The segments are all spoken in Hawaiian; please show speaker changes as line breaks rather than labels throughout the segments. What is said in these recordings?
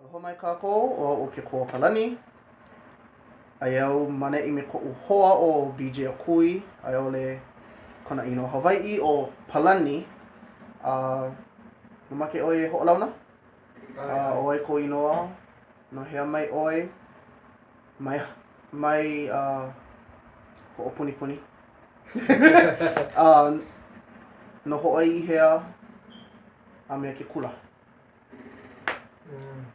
Aloha mai kākou, ʻo au ʻo Kekoa Kalani. Aia au ma 'neʻi me koʻu hoa ʻo BJ Akui, a i ʻole kona inoa Hawaiʻi ʻo Palani. A mamake ʻoe e hoʻolauna? A ʻo wai kou inoa? No hea mai ʻoe? Mai, mai uh, hoʻopunipuni. A noho ʻoe i hea a me ke kula?
Mm.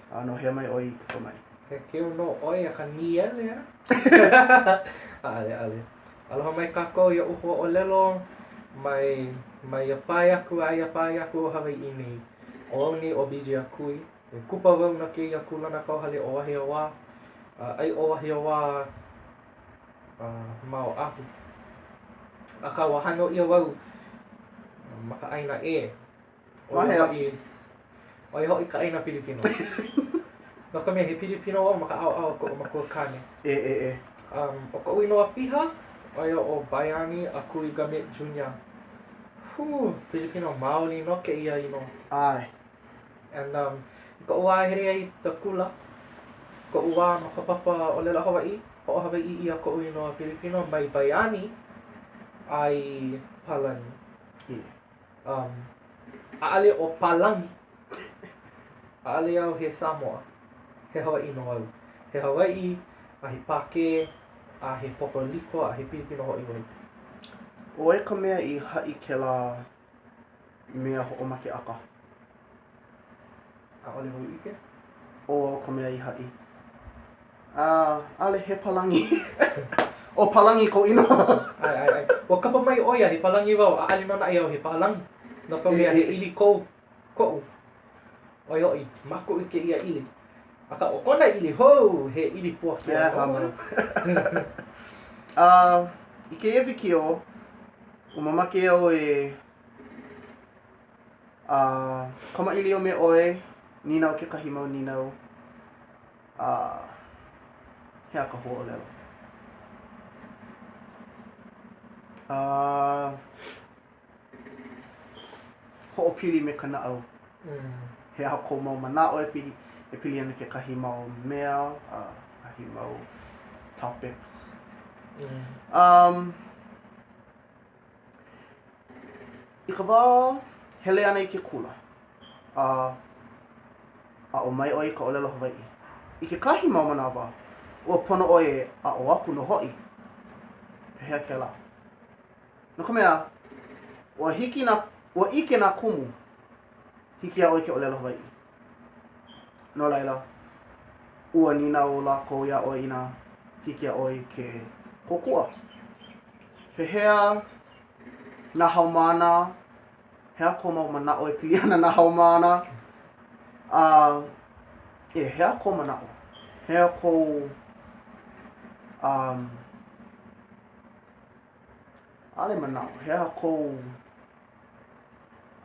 A no hea mai ʻoe i puka mai?
He keu nō ʻoe a ka nīele, a? ʻAʻole, ʻaʻole. Aloha mai kākou e oʻu huaʻōlelo mai, mai ia pae aku a ia pae aku o Hawaiʻi nei. ʻO au nei ʻo BJ Akui. He kupa wau no kēia kūlanakauhale ʻo Wahiawā. A ai ʻo Wahiawā ma Oʻahu. Akā, ua hānau ʻia wau ma ka ʻāina ʻē.
Ma hea?
ʻO ia hoʻi ka ʻāina Pilipino. No ka mea, he Pilipino wau ma ka ʻaoʻao o koʻu makua kāne.
ʻE, ʻe, ʻe.
Um, ʻo koʻu inoa piha, ʻo ia ʻo Bayani Akui Gamit Jr. Hū, Pilipino maoli nō kēia inoa.
ʻAe.
And um, i koʻu wā e hele ai i ka kula, koʻu wā ma ka papa ʻōlelo Hawaiʻi, hoʻohawaiʻi ʻia koʻu inoa Pilipino mai Bayani a i Palani.
ʻE.
Um, ʻaʻale ʻo Pālagi. ʻAʻale au he Samoa. He Hawaiʻi nō au. He Hawaiʻi, a he Pākē, a he Pokoliko, a he Pilipino hoʻi wau.
ʻO wai ka mea i haʻi kēlā mea hoʻomakeʻaka?
ʻAʻole wau ʻike.
ʻO au ka mea i haʻi. A, ʻaʻole he Palangi. ʻO Palangi kou inoa.
ʻAe, ʻae, ʻae. Ua kapa mai ʻo ia he Palangi wau, ʻaʻale nō naʻe au he Palangi. No ka mea, he ʻili kou koʻu. ʻO ia hoʻi, makuʻi kēia ʻili. Akā, ʻo kona ʻili hou, he ʻili puakea
nō. A, i kēia wikiō, ua mamake au e A kamaʻilio me ʻoe, nīnau kekahi mau nīnau, a he aha ka huaʻōlelo? A hoʻopili me ka naʻau. He aha kou mau manaʻo e pili, e pili ana kekahi mau mea, a kekahi mau topics. Um, I ka wā hele ʻana i ke kula, a aʻo mai ʻoe i ka ʻōlelo Hawaiʻi. I kekahi mau manawa, ua pono ʻoe e aʻo aku nō hoʻi. Pehea kēlā? No ka mea, ua hiki nā, ua ʻike nā kumu, hiki iā ʻoe ke ʻōlelo Hawaiʻi. No laila, ua nīnau lākou iā ʻoe inā hiki iā ʻoe ke kōkua. Pehea nā haumāna, he aha kou mau manaʻo e pili ana nā haumāna? A e, he aha kou manaʻo? He aha kou um, ʻaʻole manaʻo, he aha kou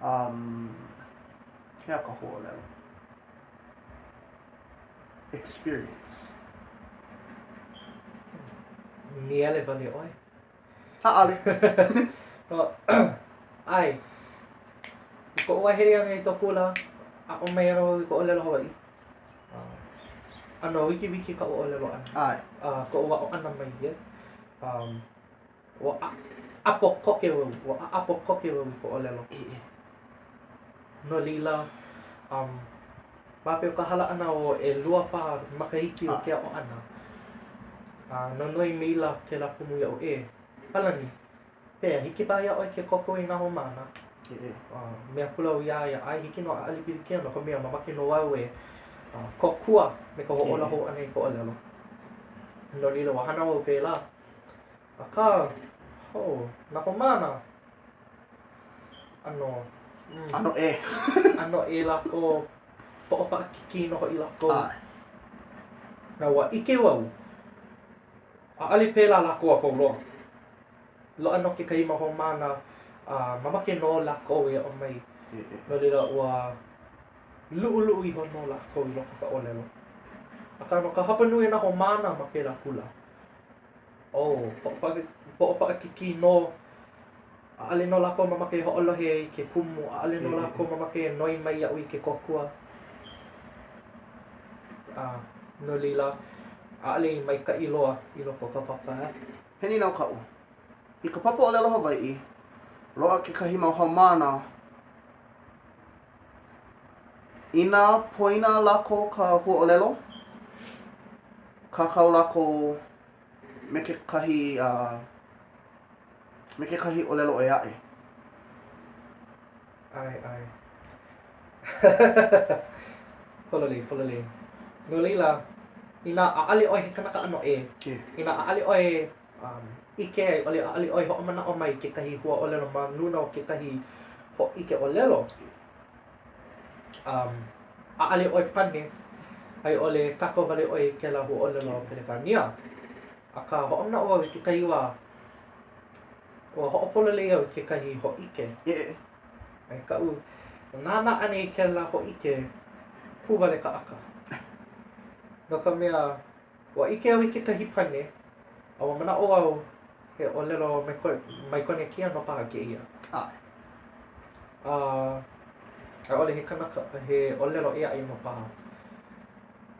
Um, he aha ka huaʻōlelo? Experience.
Nīele wale ʻoe.
ʻAʻole.
ʻAe. I koʻu wā hele ʻana i ka kula, aʻo mai ana wau i ka ʻōlelo Hawaiʻi. ʻAno wikiwiki kaʻu ʻōlelo ʻana.
ʻAe.
Uh, koʻu aʻo ʻana mai ia. Um, Ua ʻaʻapo koke wau, ua ʻaʻapo koke wau i ka ʻōlelo. No laila, um, ma hope o ka hala ʻana o ʻelua paha makahiki o ke aʻo ʻana, a nonoi maila kēlā kumu iaʻu, E, Palani, pehea, hiki paha iā ʻoe ke kōkua i nā haumāna? Uh, mea akula au iā ia, ʻae, hiki nō, ʻaʻole pilikia, no ka mea, mamake nō au e uh, kōkua me ka hoʻōla hou ʻana i ka ʻōlelo. No laila, ua hana wau pēlā. Akā, ho, nā haumāna, ʻano,
mm. ʻAno ʻē.
ʻano ʻē lākou, poʻopaʻakikī nō hoʻi lākou.
ʻAe.
A ua ʻike wau, ʻaʻole pēlā lākou a pau loa. Loaʻa nō kekahi mau haumāna, a mamake nō lākou e aʻo mai. No laila, ua luʻuluʻu iho nō lākou i loko o ka ʻōlelo. Akā, no ka hapanui o nā haumāna ma kēlā kula, Oh, poʻopaʻakikī nō. ʻAʻole nō lākou mamake e hoʻolohe i ke kumu, ʻaʻole nō lākou mamake e noi mai iaʻu i ke kōkua. A no laila, ʻaʻole i maikaʻi loa i loko o ka papa.
He nīnau kaʻu. I ka papa ʻōlelo Hawaiʻi, loaʻa kekahi mau haumāna inā poina lākou ka huaʻōlelo, kākau lākou me kekahi uh, me kekahi ʻōlelo ʻē aʻe.
ʻAe, ʻae. Pololei, pololei. No laila, inā ʻaʻole ʻoe he kanaka ʻano ʻē, inā ʻaʻole ʻoe um, ʻike a i ʻole ʻaʻole ʻoe hoʻomanaʻo mai kekahi huaʻōlelo ma luna o kekahi hōʻike ʻōlelo, um, ʻaʻole ʻoe pane, a i ʻole kākau wale ʻoe i kēlā huaʻōlelo Pelekānia. Akā, hoʻomanaʻo au i kekahi wā, ua hoʻopololei au i kekahi hōʻike. A i kaʻu nānā ʻana i kēlā hōʻike, hū wale ka ʻaka. No ka mea, ua ʻike au i kekahi pane, a ua manaʻo au he ʻōlelo Maikonekia nō paha kēia.
ʻAe.
A ʻaʻole he kanaka, he ʻōlelo ʻē aʻe nō paha.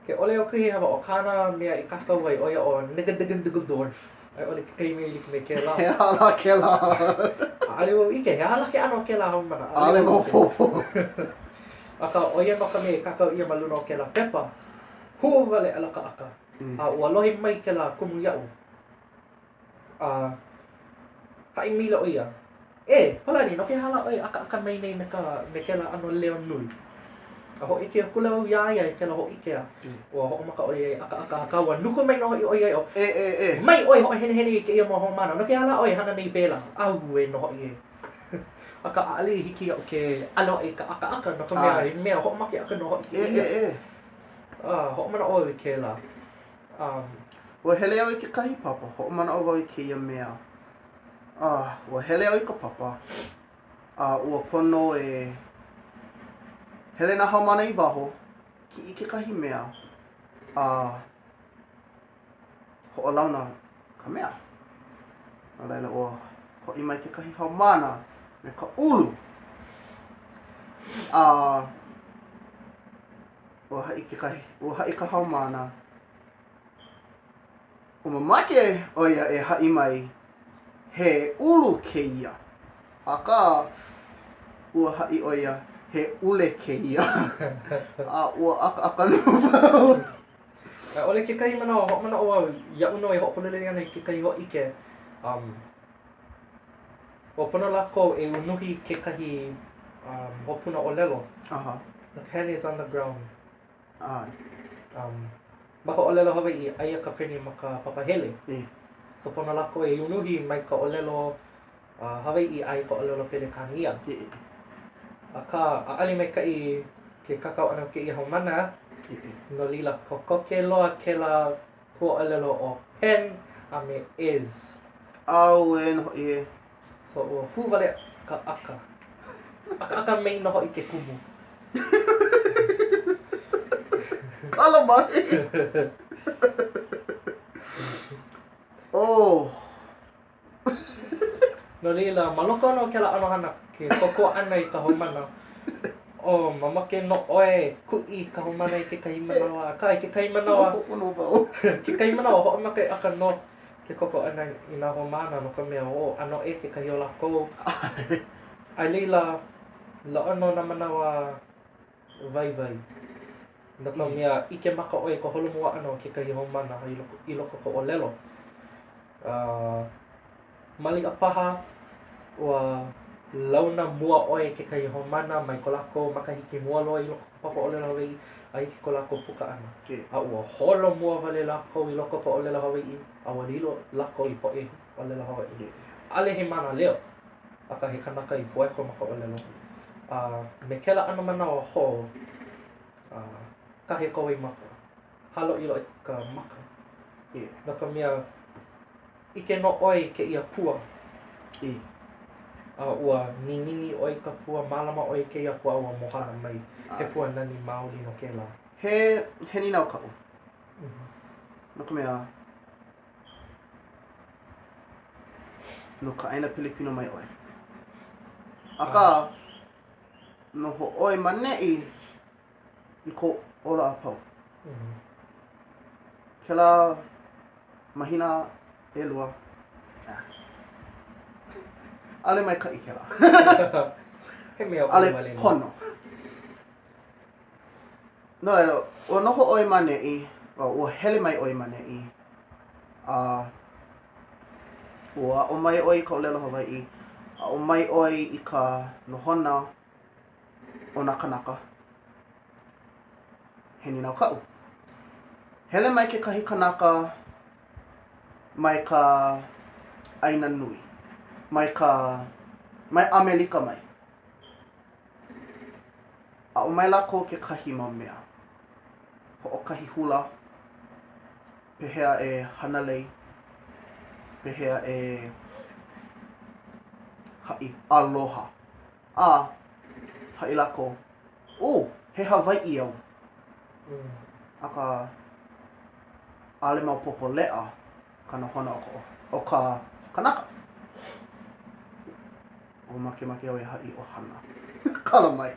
Ke ʻole au kuhi hewa, ʻo kāna mea i kākau ai, ʻo ia ʻo Nigga-digga-diggle-dorf, a i ʻole kekahi mea i like me kēlā.
He aha lā kēlā?
ʻAʻole wau ʻike, he aha lā ke ʻano o kēlā haumāna?
ʻAʻole maopopo.
Akā, ʻo ia nō ka mea i kākau ʻia ma luna o kēlā pepa, hū wale aʻela ka ʻaka, a ua lohe mai kēlā kumu iaʻu. A haʻi maila ʻo ia, E, Palani, no ke aha lā ʻoe e ʻakaʻaka mai nei me ka, me kēlā ʻano leo nui? A hōʻike akula au iā ia i kēlā hōʻike a ua hoʻomaka ʻo ia e ʻakaʻaka, akā ua nuku mai nō hoʻi ʻo ia,
E, e, e.
Mai ʻoe hoʻohenehene i kēia mau haumāna, no ke aha lā ʻoe e hana nei pēlā? Auē nō hoʻi e. Akā ʻaʻole i hiki iaʻu ke ʻalo aʻe i ka ʻakaʻaka, no ka mea, he mea hoʻomakeʻaka nō hoʻi
kēia. E, e, e.
A hoʻomanaʻo au i kēlā. Um.
Ua hele au i kekahi papa, hoʻomanaʻo wau i kēia mea. Ah, ua hele au i ka papa, a ua pono e hele nā haumāna i waho, kiʻi kekahi mea, a hoʻolauna ka mea. No laila, ua hoʻi mai kekahi haumāna me ka ʻulu. A ua haʻi kekahi, ua haʻi ka haumāna, ua mamake ʻo ia e haʻi mai, he ʻulu kēia. Akā, ua haʻi ʻo ia, he ʻule kēia. A ua ʻakaʻaka nō wau.
ʻAʻole kekahi manawa, hoʻomanaʻo au, iaʻu nō e hoʻopololei ana i kekahi hōʻike, um, Ua pono lākou e unuhi kekahi um, hopuna ʻōlelo.
Aha.
The pen is on the ground.
ʻAe.
Um, ma ka ʻōlelo Hawaiʻi, aia ka peni ma ka papahele.
E.
So pono lākou e unuhi mai ka ʻōlelo uh, Hawaiʻi a i ka ʻōlelo Pelekānia.
E.
Akā, ʻaʻole maikaʻi ke kākau ʻana o kēia haumāna,
E.
no laila kokoke loa kēlā huaʻōlelo ʻo pen a me is.
Auē nō hoʻi e.
So ua hū wale ka ʻaka. ʻAkaʻaka mai nō hoʻi ke kumu.
Kala mai! Oh.
No laila, ma loko nō o kēlā ʻano hana, ke kōkua ʻana i ka haumana, oh, mamake nō ʻoe e kuʻi i ka haumana i kekahi manawa, akā i kekahi manawa,
Maopopo nō wau.
kekahi manawa, hoʻomakeʻaka nō ke kōkua ʻana i nā haumāna no ka mea, oh, ʻano ʻē kekahi o lākou. A laila, loaʻa nō nā manawa waiwai. No ka mea, ʻike maka ʻoe i ka holomua ʻana o kekahi haumana i loko, i loko o ka ʻōlelo. Uh, maliʻa paha, ua launa mua ʻoe i kekahi haumana mai ko lākou makahiki mua loa i loko o ka papa ʻōlelo Hawaiʻi a hiki ko lākou puka ʻana. A ua holomua wale lākou i loko o ka ʻōlelo Hawaiʻi, a ua lilo lākou i poʻe ʻōlelo Hawaiʻi. ʻAʻole he mānaleo, akā he kanaka i poeko ma ka ʻōlelo. A me kēlā ʻano manawa hou, a kahe ka waimaka, hāloʻiloʻi ka maka. No ka mea, ʻike nō ʻoe i kēia pua. A ua ninini ʻoe i ka pua, mālama ʻoe i kēia pua a ua mohala mai. He pua nani maoli nō kēlā.
He, he nīnau kaʻu. No ka mea, no ka ʻāina Pilipino mai ʻoe. Akā, noho ʻoe ma neʻi i kou ola a pau. Kēlā mahina ʻelua, ah. ʻAʻole maikaʻi kēlā.
He mea ʻole wale nō.
pono. No laila, ua noho ʻoe ma 'neʻi, well, ua hele mai ʻoe ma 'neʻi, a ua aʻo mai ʻoe i ka ʻōlelo Hawaiʻi, aʻo mai ʻoe i ka nohona o nā kanaka. He nīnau kaʻu. Hele mai kekahi kanaka mai ka ʻāina nui, mai ka, mai ʻAmelika mai. Aʻo mai lākou kekahi mau mea. Hoʻokahi hula, pehea e hana lei, pehea e haʻi aloha. A, haʻi lākou, Oh, he Hawaiʻi au. Akā, ʻaʻole maopopo leʻa ka nohona o ka, o ka kanaka. Ua makemake au e haʻi ʻohana. Kala mai.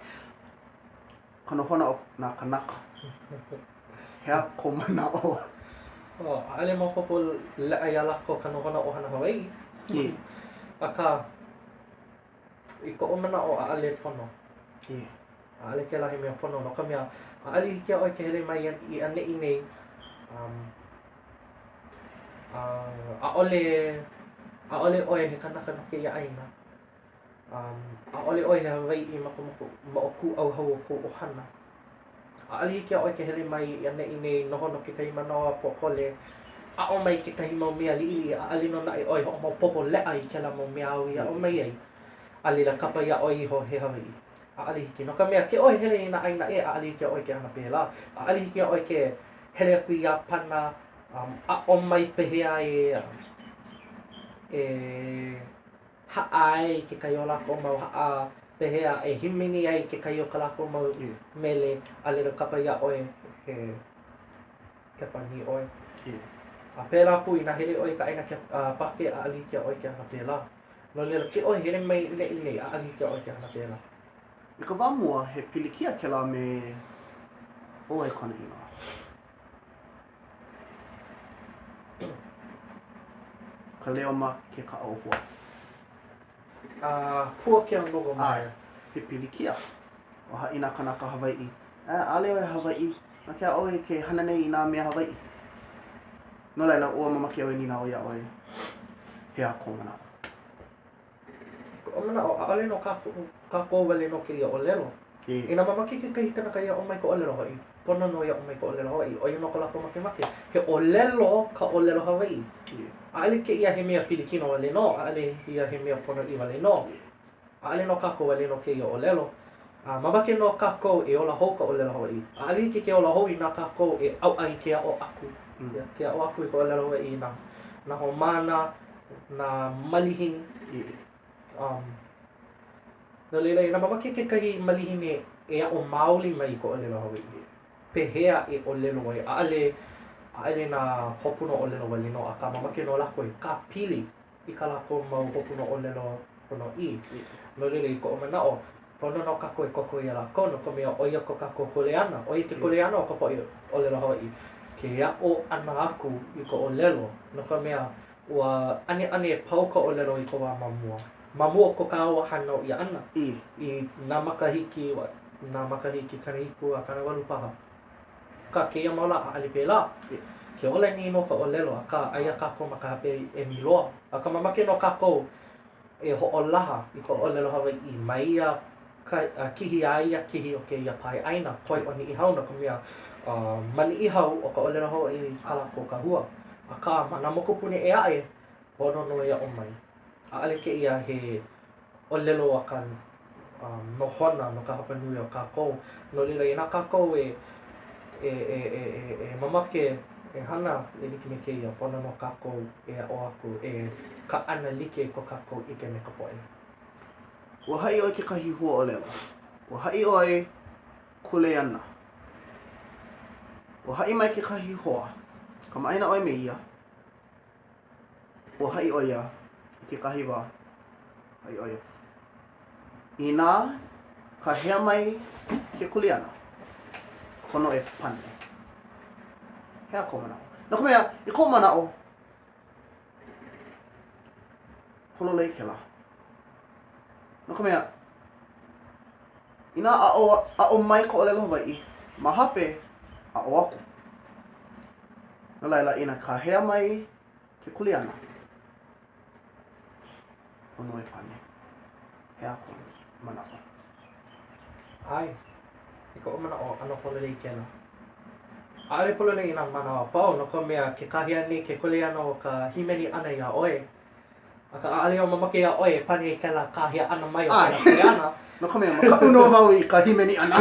Ka nohona o nā kanaka. He aha kou manaʻo?
Oh, ʻaʻole maopopo leʻa iā lākou ka nohona ʻohana Hawaiʻi. Akā, I koʻu manaʻo, ʻaʻole pono. ʻAʻole kēlā he mea pono, no ka mea, ʻaʻole hiki iā ʻoe ke hele mai i ʻaneʻi nei, um, a ʻaʻole, ʻaʻole ʻoe he kanaka no kēia ʻāina. Um, ʻaʻole ʻoe he Hawaiʻi ma ka moʻokūʻauhau o kou ʻohana. ʻAʻole hiki iā ʻoe ke hele mai i ʻaneʻi nei, noho no kekahi manawa pōkole, aʻo mai kekahi mau mea liʻiliʻi, ʻaʻole nō naʻe ʻoe hoʻomaopopo leʻa i kēlā mau mea āu i aʻo mai ai, a laila kapa iā ʻoe iho he Hawaiʻi. ʻAʻole hiki. No ka mea, ke ʻoe hele i nā ʻāina ʻē, ʻaʻole hiki iā ʻoe ke hana pēlā. ʻAʻole hiki iā ʻoe ke hele aku i Iāpana, um, aʻo mai pehea e, e haʻa ai kekahi o lākou mau haʻa, pehea e hīmeni ai kekahi o kā lākou mau mele, a laila kapa iā ʻoe he Kepanī ʻoe. A pēlā pū, inā hele ʻoe i ka ʻāina Pākē, ʻaʻole hiki iā ʻoe ke hana pēlā. No laila, ke ʻoe hele mai ʻaneʻi nei, ʻaʻole hiki iā ʻoe ke hana pēlā.
I ka wā mua, he pilikia kēlā me ʻo wai kona inoa? Ka leo ma ke kaʻa ʻōhua.
A Puakea Nogelmeier.
ʻAe, he pilikia. Ua haʻi nā kanaka Hawaiʻi, ʻAe, ʻaʻole ʻoe Hawaiʻi, no ke aha ʻoe ke hana nei i nā mea Hawaiʻi? No laila, ua mamake au e nīnau iā ʻoe, he aha kou manaʻo?
Koʻu manaʻo, ʻaʻole no kākou, kākou wale nō kēia ʻōlelo. Inā mamake kekahi kanaka e aʻo mai ka ʻōlelo Hawaiʻi, pono nō e aʻo mai ka ʻōlelo Hawaiʻi, ʻo ia nō ko lākou makemake. He ʻōlelo ka ʻōlelo Hawaiʻi. ʻAʻole kēia he mea pilikino wale nō, ʻaʻole ia he mea ponoʻī wale nō. ʻAʻole no kākou wale nō kēia ʻōlelo. A mamake nō kākou e ola hou ka ʻōlelo Hawaiʻi. ʻAʻole hiki ke ola hou inā kākou e ʻauʻa i ke aʻo aku, ke aʻo aku i ka ʻōlelo Hawaiʻi i nā, nā haumāna, nā malihini. Um, no laila, inā mamake kekahi malihini e aʻo maoli mai i ka ʻōlelo Hawaiʻi, pehea e ʻōlelo ai? ʻAʻole, ʻaʻole nā hopuna ʻōlelo wale nō, akā mamake nō lākou e kāpili i kā lākou mau hopuna ʻōlelo ponoʻī. No laila, i koʻu manaʻo, pono nō kākou e kōkua iā lākou, no ka mea, ʻo ia ko kākou kuleana, ʻo ia ke kuleana o ka poʻe ʻōlelo Hawaiʻi, ke aʻo ʻana aku i ka ʻōlelo, no ka mea, ua ʻaneʻane pau ka ʻōlelo i ka wā ma mua. Ma mua o ko kāua hānau ʻia ʻana, i nā makahiki, nā makahiki 90 a 80 paha. Akā, kēia mau lā, ʻaʻole pēlā. Ke ola nei nō ka ʻōlelo, akā, aia kākou ma ka hape emi loa. Akā, mamake nō kākou e hoʻolaha i ka ʻōlelo Hawaiʻi ma ia kihi a ia kihi o kēia pae ʻāina, koe ʻo Niʻihau, no ka mea, ma Niʻihau, ʻo ka ʻōlelo Hawaiʻi kā lākou kahua. Akā, ma nā mokupuni ʻē aʻe, pono nō e aʻo mai. ʻAʻole kēia he ʻōlelo a ka nohona no ka hapanui o kākou. No laila, inā kākou e e e e e e mamake e hana e like me kēia, pono nō kākou e aʻo aku, e kaʻana like ko kākou ʻike me ka poʻe.
Ua haʻi ʻoe kekahi huaʻōlelo. Ua haʻi ʻoe kuleana. Ua haʻi mai kekahi hoa, kamaʻāina ʻoe me ia, Ua haʻi ʻo ia i kekahi wā, haʻi ʻo ia, inā kāhea mai ke kuleana, pono e pane. He aha kou manaʻo? No ka mea, i koʻu manaʻo, pololei kēlā. No ka mea, inā aʻo, aʻo mai ka ʻōlelo Hawaiʻi, ma hape, aʻo aku. No laila, inā kāhea mai ke kuleana, pono e pane. He aha kou manaʻo?
ʻAe. I koʻu manaʻo, ʻano pololei kēlā. ʻAʻole pololei i nā manawa a pau, no ka mea, ke kāhea nei ke kuleana o ka hīmeni ʻana iā ʻoe. Akā, ʻaʻole au mamake iā ʻoe e pane i kēlā kāhea ʻana mai o kēlā kuleana.
No ka mea, makaʻu nō wau i ka hīmeni ʻana.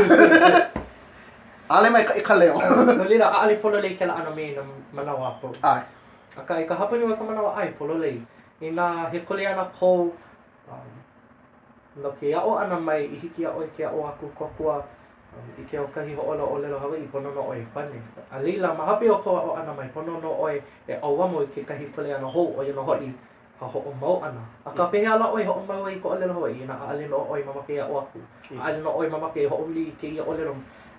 ʻAʻole maikaʻi ka leo.
No laila, ʻaʻole pololei kēlā ʻano mea i nā manawa a pau.
ʻAe.
Akā, i ka hapanui o ka manawa, ʻae, pololei. Inā he kuleana kou no ke aʻo ʻana mai i hiki iā ʻoe ke aʻo aku kōkua i ke aukahi hoʻōla ʻōlelo Hawaiʻi, pono nō ʻoe e pane. A laila, ma hope o kou aʻo ʻana mai, pono nō ʻoe e ʻauamo i kekahi kuleana hou, ʻo ia nō hoʻi ka hoʻomau ʻana. Akā, pehea lā ʻoe e hoʻomau ai i ka ʻōlelo Hawaiʻi inā ʻaʻole nō ʻoe mamake e aʻo aku? ʻAʻole nō ʻoe mamake e hoʻoili i kēia ʻōlelo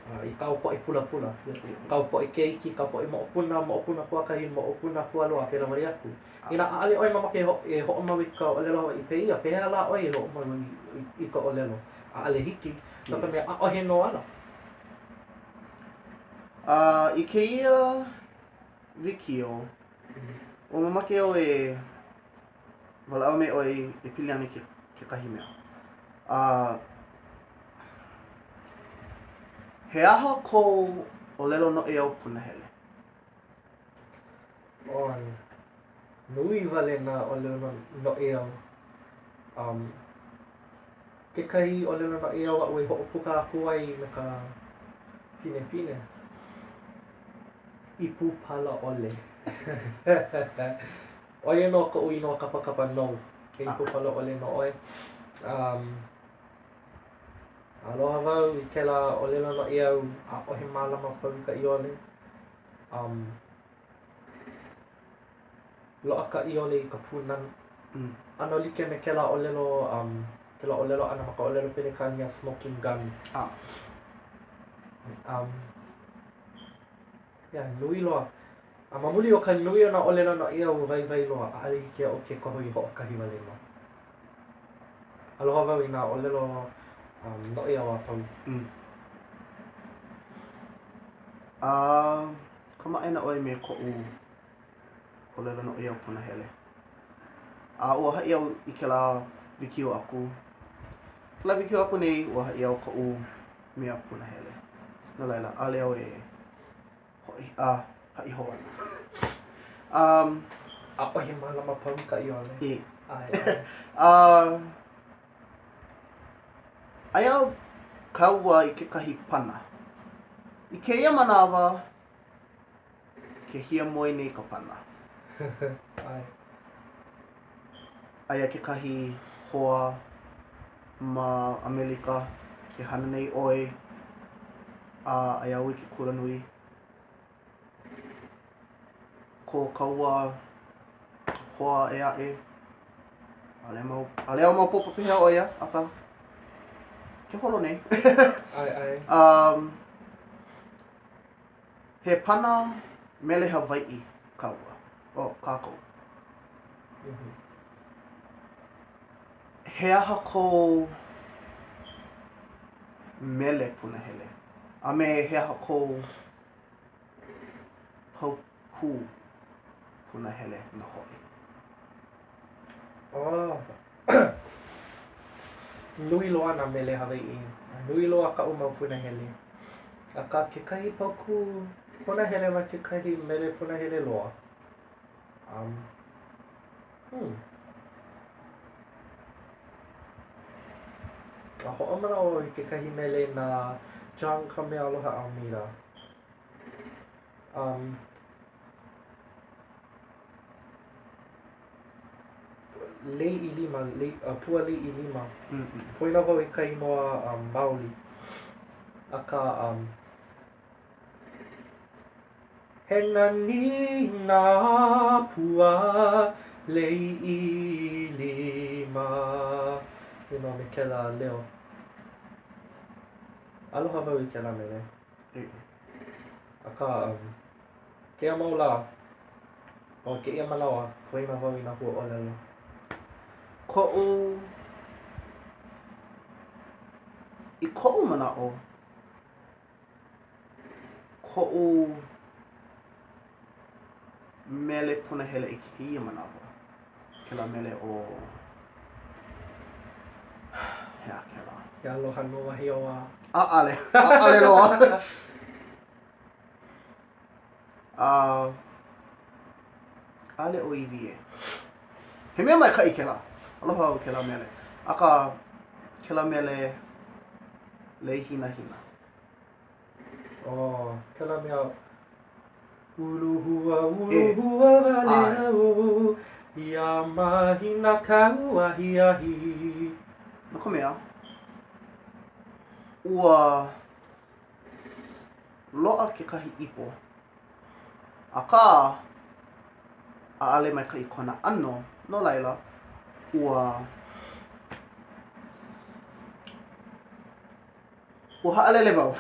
i kāu poʻe pulapula, kāu poʻe keiki, kāu poʻe moʻopuna, moʻopuna kuakahi, moʻopuna kualua, a pēlā wale aku. Inā ʻaʻole ʻoe mamake e hoʻomau i ka ʻōlelo Hawaiʻi pēia, pehea lā ʻoe e hoʻomau ai i ka ʻōlelo? ʻAʻole hiki, no ka mea, ʻaʻohe nō ala.
A i kēia wikiō, ua mamake au e walaʻau me ʻoe e pili ana i kekahi mea. A he aha kou ʻōlelo noʻeau punahele?
ʻOi, nui wale nā ʻōlelo noʻeau. Um, kekahi ʻōlelo noʻeau aʻu e hoʻopuka aku ai me ka pinepine, ipu pala ʻole. ʻO ia nō koʻu inoa kapakapa nou, he ipu pala ʻole nō ʻoe. Um, aloha wau i kēlā ʻōlelo noʻeau, ʻaʻohe mālama pau i ka ʻiole. Um, loaʻa ka ʻiole i ka pūnana.
Mm.
ʻAno like me kēlā ʻōlelo, um, kēlā ʻōlelo ʻana ma ka ʻōlelo Pelekānia smoking gun.
Ah.
Um, yeah, nui loa. A ma muli o ka nui o nā ʻōlelo noʻeau waiwai loa, ʻaʻole hiki iaʻu ke koho i hoʻokahi wale nō. Aloha wau i nā ʻōlelo um, noʻeau a pau.
Mm. A kamaʻāina ʻoe me koʻu ʻōlelo noʻeau punahele. A ua haʻi au i kēlā wikiō aku. Kēlā wikiō aku nei, ua haʻi au koʻu mea punahele. No laila, ʻaʻole au e hoʻi, a haʻi hou ana. Um,
ʻAʻohe mālama pau i ka ʻiole.
E.
ʻAe, ʻae.
A, aia kāua i kekahi pana. I kēia manawa, ke hiamoe nei ka pana.
ʻAe.
Aia kekahi hoa ma ʻAmelika ke hana nei ʻoe, a aia au i ke kulanui. Ko kāua hoa ʻē aʻe, ʻaʻole mau, ʻaʻole au maopopo pehea ʻo ia, akā, ke holo nei.
ʻAe, ʻae.
Um, he pana mele Hawaiʻi kāua, oh, kākou. He aha kou mele punahele? A me he aha kou paukū punahele nō hoʻi?
Oh. Nui loa nā mele Hawaiʻi. Nui loa kaʻu mau punahele. Akā kekahi paukū punahele ma kekahi mele punahele loa. Um, hmm. A hoʻomanaʻo au i kekahi mele na John Kamealoha Almeida. Um, lei ʻilima, lei, uh, pua lei ʻilima.
Mm -mm.
Poina wau i ka inoa um, maoli. Akā, um, He nani nā pua lei ʻilima. You know, me kēlā leo. Aloha wau i kēlā mele. Akā, um. Kēia mau lā, o kēia manawa, kuaina wau i nā huaʻōlelo.
Koʻu, i koʻu manaʻo, koʻu mele punahele i kēia manawa, kēlā mele ʻo, he aha kēlā?
He aloha nō Wahiawā.
ʻAʻole, ʻaʻole loa. A, ʻaʻole ʻōiwi e. He mea maikaʻi kēlā. Aloha au i kēlā mele. Akā, kēlā mele Lei Hinahina.
Oh, kēlā mea Uluhua, uluhua wale au Ia mahina kau ahiahi.
No ka mea, ua loaʻa kekahi ipo, akā, ʻaʻale maikaʻi kona ʻano, no laila, ua ua haʻalele wau.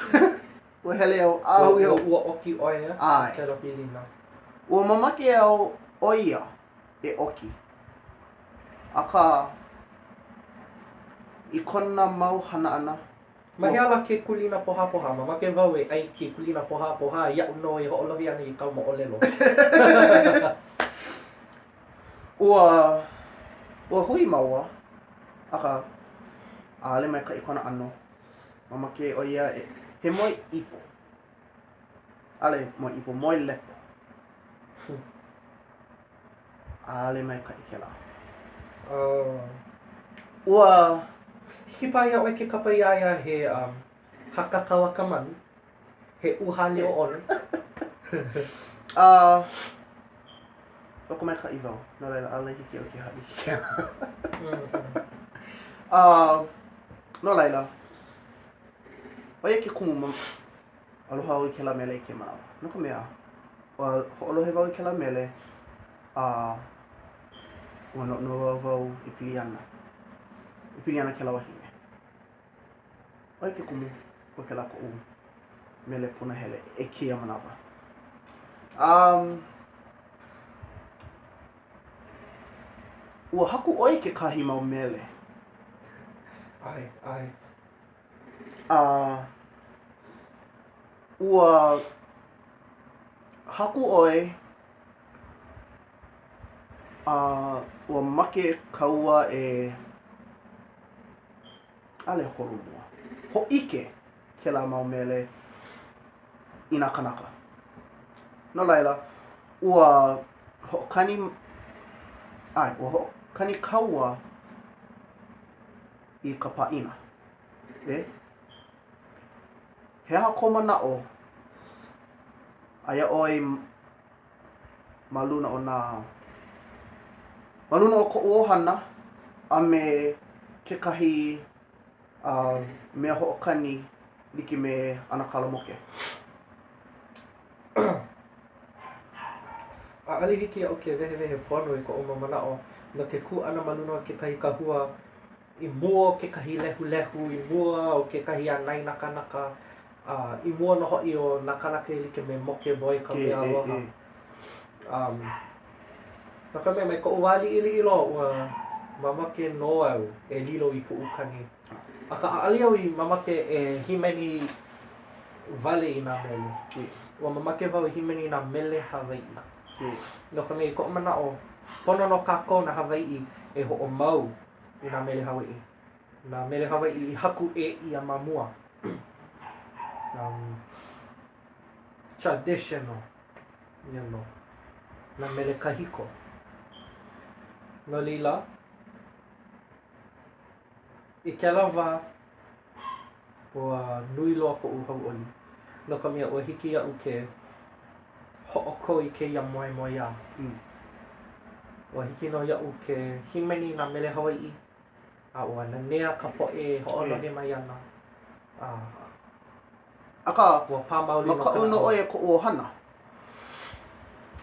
Ua hele au a
ua, ua, ua ʻoki ʻoe i kēlā pilina.
Ua mamake au ʻo ia e ʻoki. Akā, i kona mau hana ʻana,
Ma hea lā ke kūlina pohāpohā? Mamake wau e ʻai ke kūlina pohāpohā iaʻu nō e hoʻolohe ana i kāu moʻolelo.
Ua, ua hui māua, akā, ʻaʻole maikaʻi kona ʻano. Mamake ʻo ia e, he moe ipo. ʻAʻole moe ipo, moe lepo. ʻAʻole maikaʻi kēlā.
Oh.
Ua.
Hiki paha iā ʻoe ke kapa iā ia he um, hakakau a ka manu, he ʻūhā leo ʻole.
Uh, lokomaikaʻi wau, no laila, ʻaʻole hiki iaʻu ke haʻi i kēlā. Uh, no laila, ʻo ia ke kumu aloha au i kēlā mele i kēia manawa. No ka mea, ua hoʻolohe wau i kēlā mele, a ua noʻonoʻo wau e pili ana, e pili ana kēlā wahine. ʻO ia ke kumu o kēlā koʻu mele punahele i kēia manawa. Um, ua haku ʻoe i kekahi mau mele?
ʻAe, ʻae.
A ua haku ʻoe a ua mamake kāua e ʻaʻole holomua. Hōʻike kēlā mau mele i nā kānaka. No laila, ua hoʻokani, ʻae, ua hoʻokani kāua i ka pāʻina. E? He aha kou manaʻo aia ʻoe ma luna o nā, ma luna o koʻu ʻohana a me kekahi uh, mea hoʻokani like me ʻAnakala Moke?
ʻAʻole hiki iaʻu ke wehewehe pono i koʻu mau manaʻo no ke kū ʻana ma luna o kekahi kahua i mua o kekahi lehulehu, i mua o kekahi anaina kanaka, a i mua nō hoʻi o nā kānaka e like me Moke Boy ka mea aloha. Um, no ka mea, mai koʻu wā liʻiliʻi loa, ua mamake nō au e lilo i puʻukani. Akā, ʻaʻole au i mamake e hīmeni wale i nā mele. Ua mamake wau e hīmeni i nā mele Hawaiʻi. No ka mea, i koʻu manaʻo, pono nō kākou nā Hawaiʻi e hoʻomau i nā mele Hawaiʻi. Nā mele Hawaiʻi i haku ʻē ʻia ma mua. Um, traditional, you know, nā mele kahiko. No laila, i kēlā wā, ua nui loa koʻu hauʻoli, no ka mea, ua hiki iaʻu ke hoʻokō i kēia moemoeā. Ua hiki nō iaʻu ke hīmeni i nā mele Hawaiʻi, a ua nanea ka poʻe e hoʻolohe mai ana, a
Akā,
ua pā maoli nō ka
makaʻu nō
naʻau.
ʻoe e koʻu ʻohana.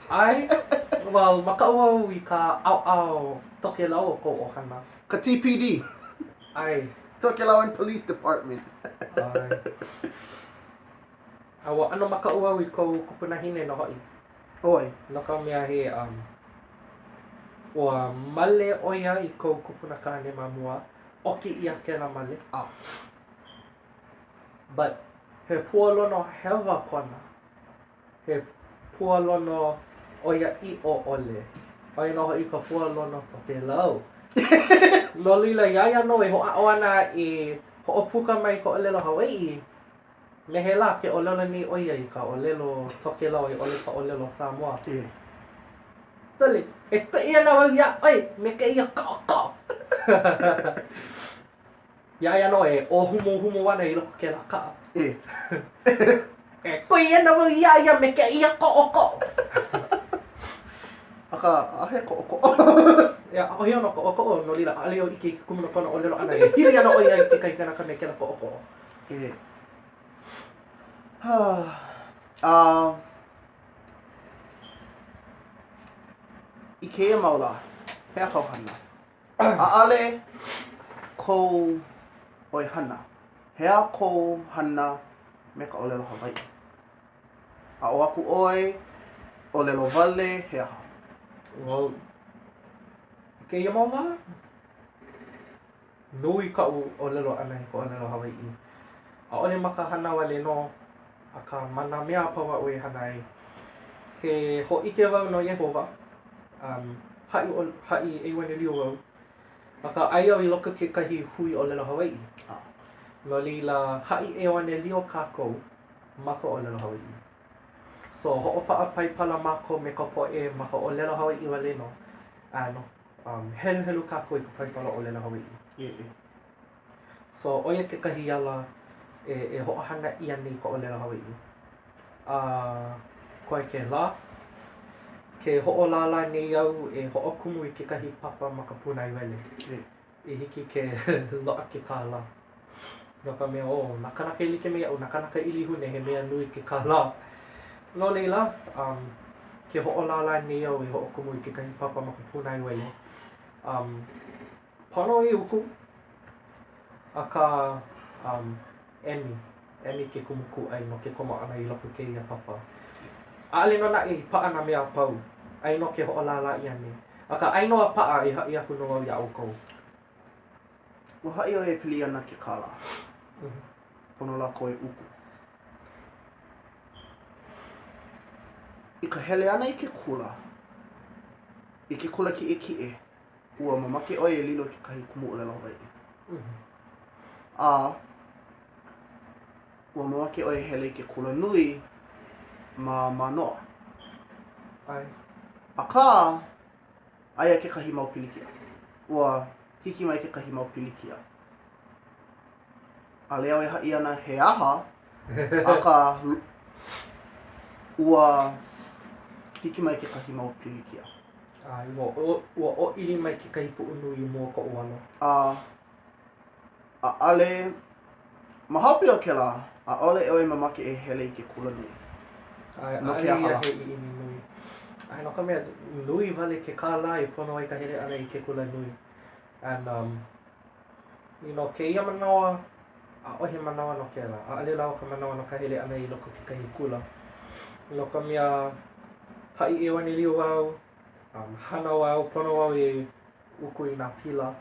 ʻAe, well, makaʻu au i ka ʻaoʻao Tokelau o kou ʻohana.
Ka TPD.
ʻAe.
Tokelauan Police Department.
ʻAe. A ua ʻano makaʻu au i kou kupunahine nō hoʻi.
ʻOe.
No ka mea he um, ua male ʻo ia i kou kupunakāne ma mua, ʻoki ʻia kēlā male.
Ah.
But he pualono hewa kona. He pualono ʻoiaʻiʻo ʻole. ʻO ia nō hoʻi ka pualono Tokelau. No laila, iā ia nō e hoʻāʻo ana e hoʻopuka mai i ka ʻōlelo Hawaiʻi, me he lā ke ʻōlelo nei ʻo ia i ka ʻōlelo Tokelau a i ʻole ka ʻōlelo Samoa. Sole, e kuʻi ana wau iā ʻoe me kēia koʻokoʻo. Iā ia nō e ʻōhumuhumu ana i loko o kēlā kaʻa.
E.
E kui ana wau iā ia me kēia koʻokoʻo.
Akā, ʻaʻohe koʻokoʻo.
ʻEā, ʻaʻohe ona koʻokoʻo, no laila, ʻaʻole au ʻike i ke kumu no kona ʻōlelo ʻana e hili ana ʻo ia i kekahi kanaka me kēlā koʻokoʻo.
E. A, i kēia mau lā, he aha kāu hana? ʻAʻole kou ʻoihana. He aha kou hana me ka ʻōlelo Hawaiʻi? Aʻo aku ʻoe, ʻōlelo wale, he aha?
Well, i kēia mau lā, nui kaʻu ʻōlelo ʻana i ka ʻōlelo Hawaiʻi. ʻAʻole ma ka hana wale nō, akā ma nā mea a pau aʻu e hana ai. He hōʻike wau no Iēhova, um, haʻi, haʻi ʻeuanelio wau, akā aia au i loko kekahi hui ʻōlelo Hawaiʻi.
Ah.
No laila, haʻi ʻeuanelio kākou ma ka ʻōlelo Hawaiʻi. So, hoʻopaʻa Paipala mākou me ka poʻe ma ka ʻōlelo Hawaiʻi wale nō. And, um, heluhelu kākou i ka Paipala ʻōlelo Hawaiʻi.
Yeah, yeah.
So, ʻo ia kekahi ala e, e hoʻohana ʻia nei ka ʻōlelo Hawaiʻi. A koe kēlā, ke hoʻolālā nei au e hoʻokumu i kekahi papa ma ka pūnaewele i hiki ke loaʻa ke kālā. No ka mea, oh, nā kānaka e like me iaʻu, nā kānaka ʻilihune, he mea nui ke kālā. No laila, um, ke hoʻolālā nei au e hoʻokumu i kekahi papa ma ka pūnaewele. Um, Pono e uku, akā, um, emi, emi ke kumu kūʻai no ke komo ʻana i loko kēia papa. ʻAʻole nō naʻe i paʻa nā mea a pau, aia nō ke hoʻolālā ʻia nei. Akā, aia nō a paʻa e haʻi aku nō au iā ʻoukou.
Ua haʻi ʻoe e pili ana ke kālā. Pono lākou e uku. I ka hele ʻana i ke kula, i ke kula kiʻekiʻe, ua mamake ʻoe e lilo i kekahi kumu ʻōlelo Hawaiʻi. A ua mamake ʻoe e hele i ke kula nui ma Mānoa.
ʻAe.
Akā, aia kekahi mau pilikia. Ua hiki mai kekahi mau pilikia. ʻAʻole au e haʻi ana he aha, akā, ua hiki mai kekahi mau pilikia.
ʻAe, ua, ua ʻōʻili mai kekahi puʻu nui i mua o koʻu alo.
A ʻaʻole, ma hope o kēlā, ʻaʻole ʻoe mamake e hele i ke kula nui.
ʻAe,
No ke
ʻaʻole
aha
ia
lā?
he ʻiʻini nui. ʻAe, no ka mea, nui wale ke kālā e pono ai ka hele ʻana i ke kula nui. And, um, you know, kēia manawa, ʻaʻohe manawa no kēlā. ʻAʻole lawa ka manawa no ka hele ʻana i loko kekahi kula. No ka mea, haʻi ʻeuanelio wau, um, hana wau, pono wau e uku i nā pila.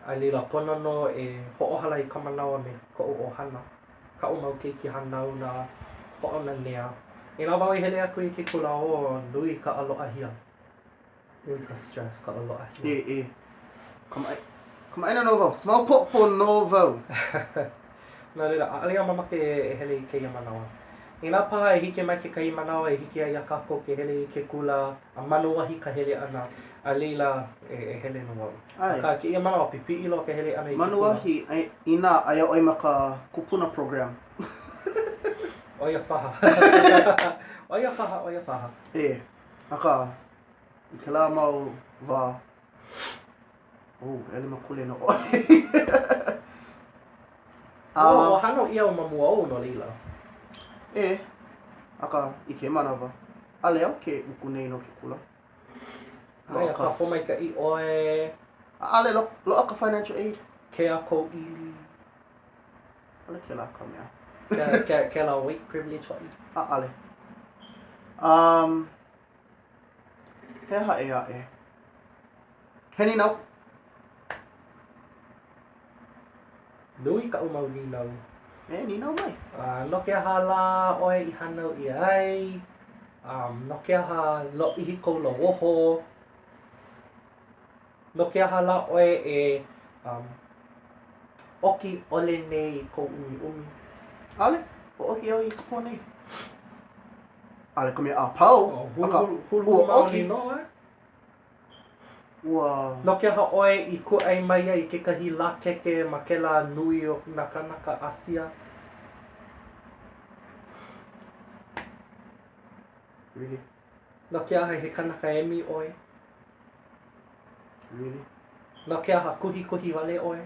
A laila, pono nō e hoʻohala i ka manawa me koʻu ʻohana, kaʻu mau keiki hānau nā hoʻonanea. Inā wau e hele aku i ke kula, oh, nui ka ʻaloʻahia. Nui ka stress, ka ʻaloʻahia.
ʻE, ʻe. Kamaʻai, kamaʻāina nō wau. Maopopo nō wau.
No laila, ʻaʻole au mamake e hele i kēia manawa. Inā paha e hiki mai kekahi manawa e hiki ai iā kākou ke hele i ke kula a manuahi ka hele ʻana, a laila e, e hele nō au.
ʻAe.
Akā, kēia manawa, pipiʻi loa ka hele ʻana i ke kula.
Manuahi, ʻae, inā aia ʻoe ma ka kupuna program.
ʻO ia paha. ʻO ia paha, ʻo ia paha.
ʻE. Akā, i kēlā mau wā, oh, ʻelemakule nō ʻoe.
A, ua hānau ʻia au ma mua ou no laila.
ʻE, akā, i kēia manawa, ʻaʻole au ke uku nei no ke kula.
Loaʻa ka pōmaikaʻi ʻoe.
ʻAʻole, loaʻa ka financial aid.
Kea kou ʻili.
ʻAʻole kēlā ka mea.
Kēlā white privilege hoʻi.
ʻAʻole. Um, he aha ʻē aʻe? He nīnau?
Nui kaʻu mau nīnau.
E nīnau mai.
Uh, no ke aha lā ʻoe i hānau ʻia ai? Um, no ke aha lōʻihi kou lauoho? No ke aha lā ʻoe e um, ʻoki ʻole nei i kou ʻumiʻumi?
ʻAʻole, ua ʻoki au i ka pō nei. ʻAʻole ka mea a pau,
Oh,
akā,
hulu, hulu
ua
maoli
ʻoki.
nō, eh?
Ua.
No ke aha ʻoe i kūʻai mai ai i kekahi lākeke ma kēlā nui o nā kānaka ʻĀsia?
Really?
No ke aha he kanaka emi ʻoe?
Really?
No ke aha kuhikuhi wale ʻoe?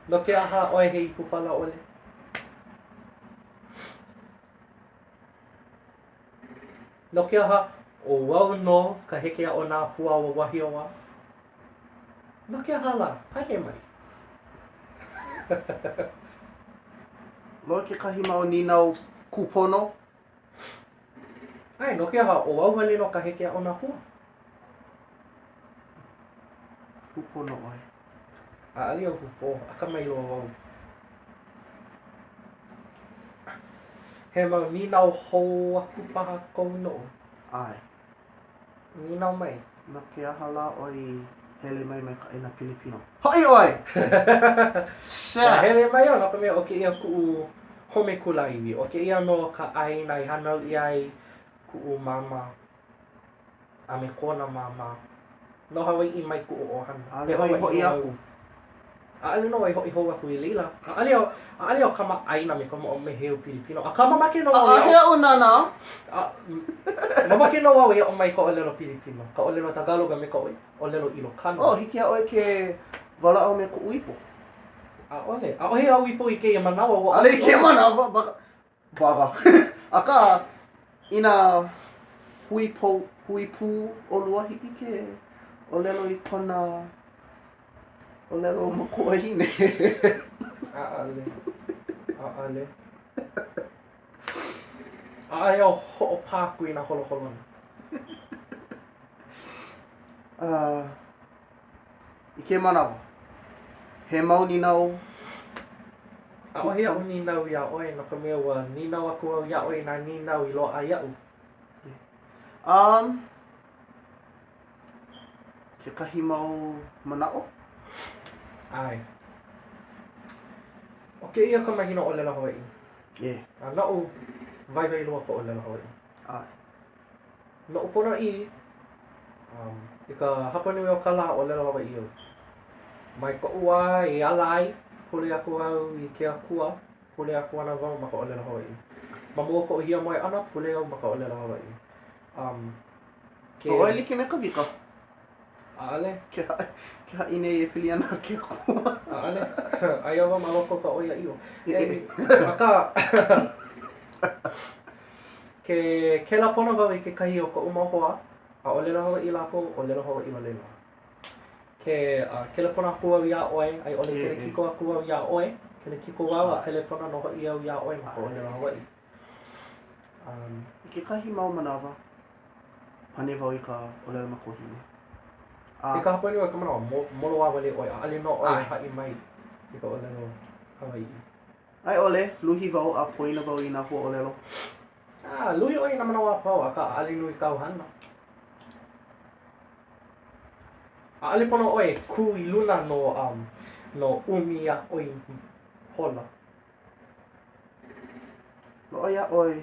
No ke aha ʻoe he ipu pala ʻole? No ke aha ʻo au nō ka heke aʻo nā pua o Wahiawā? No ke aha lā? Pane mai.
Loaʻa kekahi mau nīnau kūpono.
ʻAe, no ke aha ʻo au wale nō ka heke aʻo nā pua?
Hūpō nō ʻoe.
ʻAʻole au hūpō, akamai loa wau. He mau nīnau hou aku paha kou noʻu?
ʻAe.
Nīnau mai.
No ke aha lā ʻoe i hele mai mai ka ʻāina Pilipino? Hoʻi ʻoe!
Ua hele mai au no ka mea ʻo kēia kuʻu home kulāiwi. ʻO kēia nō ka ʻāina i hānau ʻia ai kuʻu māmā. a me kona māmā. No Hawaiʻi mai kuʻu ʻohana.
ʻAʻole ʻoe i hoʻi aku.
ʻAʻole nō i hoʻi hou aku i laila. ʻAʻole au, ʻaʻole au kamaʻāina me ka moʻomeheu Pilipino. Akā mamake nō au e aʻo.
ʻAʻohe aʻu nānā.
Mamake nō au e aʻo mai ka ʻōlelo Pilipino, ka ʻōlelo Tagalog a me ka ʻōlelo Ilokano.
Oh, hiki iā ʻoe ke walaʻau me kuʻu ipo.
ʻAʻole. ʻAʻohe āu ipo i kēia manawa. Ua
ʻAʻole i kēia manawa. Wawa. Akā, inā hui pō, hui pū ʻolua, hiki ke ʻōlelo i kona ʻōlelo makuahine.
ʻAʻole. ʻAʻole. ʻAʻohe au hoʻopā aku i nā holoholona.
Uh, I kēia manawa, he mau nīnau.
ʻAʻohe aʻu nīnau iā ʻoe no ka mea ua nīnau aku au iā ʻoe i nā nīnau i loaʻa iaʻu.
Um, kekahi mau manaʻo?
ʻAe. ʻO kēia ka mahina ʻōlelo Hawaiʻi.
Yeah.
A noʻu, waiwai loa ka ʻōlelo Hawaiʻi.
ʻAe.
Noʻu ponoʻī, um, i ka hapanui o ka lā ʻōlelo Hawaiʻi au. Mai koʻu wā i ala ai, pule aku au i ke Akua, pule aku ana wau ma ka ʻōlelo Hawaiʻi. Ma mua o koʻu hiamoe ʻana, pule au ma ka ʻōlelo Hawaiʻi. Um,
ke... ʻO ʻoe like me Kawika.
ʻAʻole.
Ke ke haʻi nei e pili ana ke Akua.
ʻAʻole. Aia wau ma loko o ka ʻoiaʻiʻo. Akā, ke kelapona wau i kekahi o koʻu mau hoa, a ʻōlelo Hawaiʻi lākou, ʻōlelo Hawaiʻi wale nō. Ke uh, kelepona aku au iā ʻoe, a i ʻole kelekiko aku au iā ʻoe, kelekiko wau a kelepona nō hoʻi au iā ʻoe ma ka ʻōlelo Hawaiʻi.
Um, I kekahi mau manawa, pane wau i ka ʻōlelo makuahine.
A. I ka hapanui o ka manawa, moloā wale ʻoe, ʻaʻole nō ʻoe e haʻi mai i ka ʻōlelo Hawaiʻi.
A i ʻole, luhi wau a poina wau i nā huaʻōlelo.
A, luhi ʻoe i nā manawa a pau, akā ʻaʻole nui kāu hana. ʻAʻole pono ʻoe e kū i luna no, um, no ʻumi a ʻoi hola.
Loaʻa iā ʻoe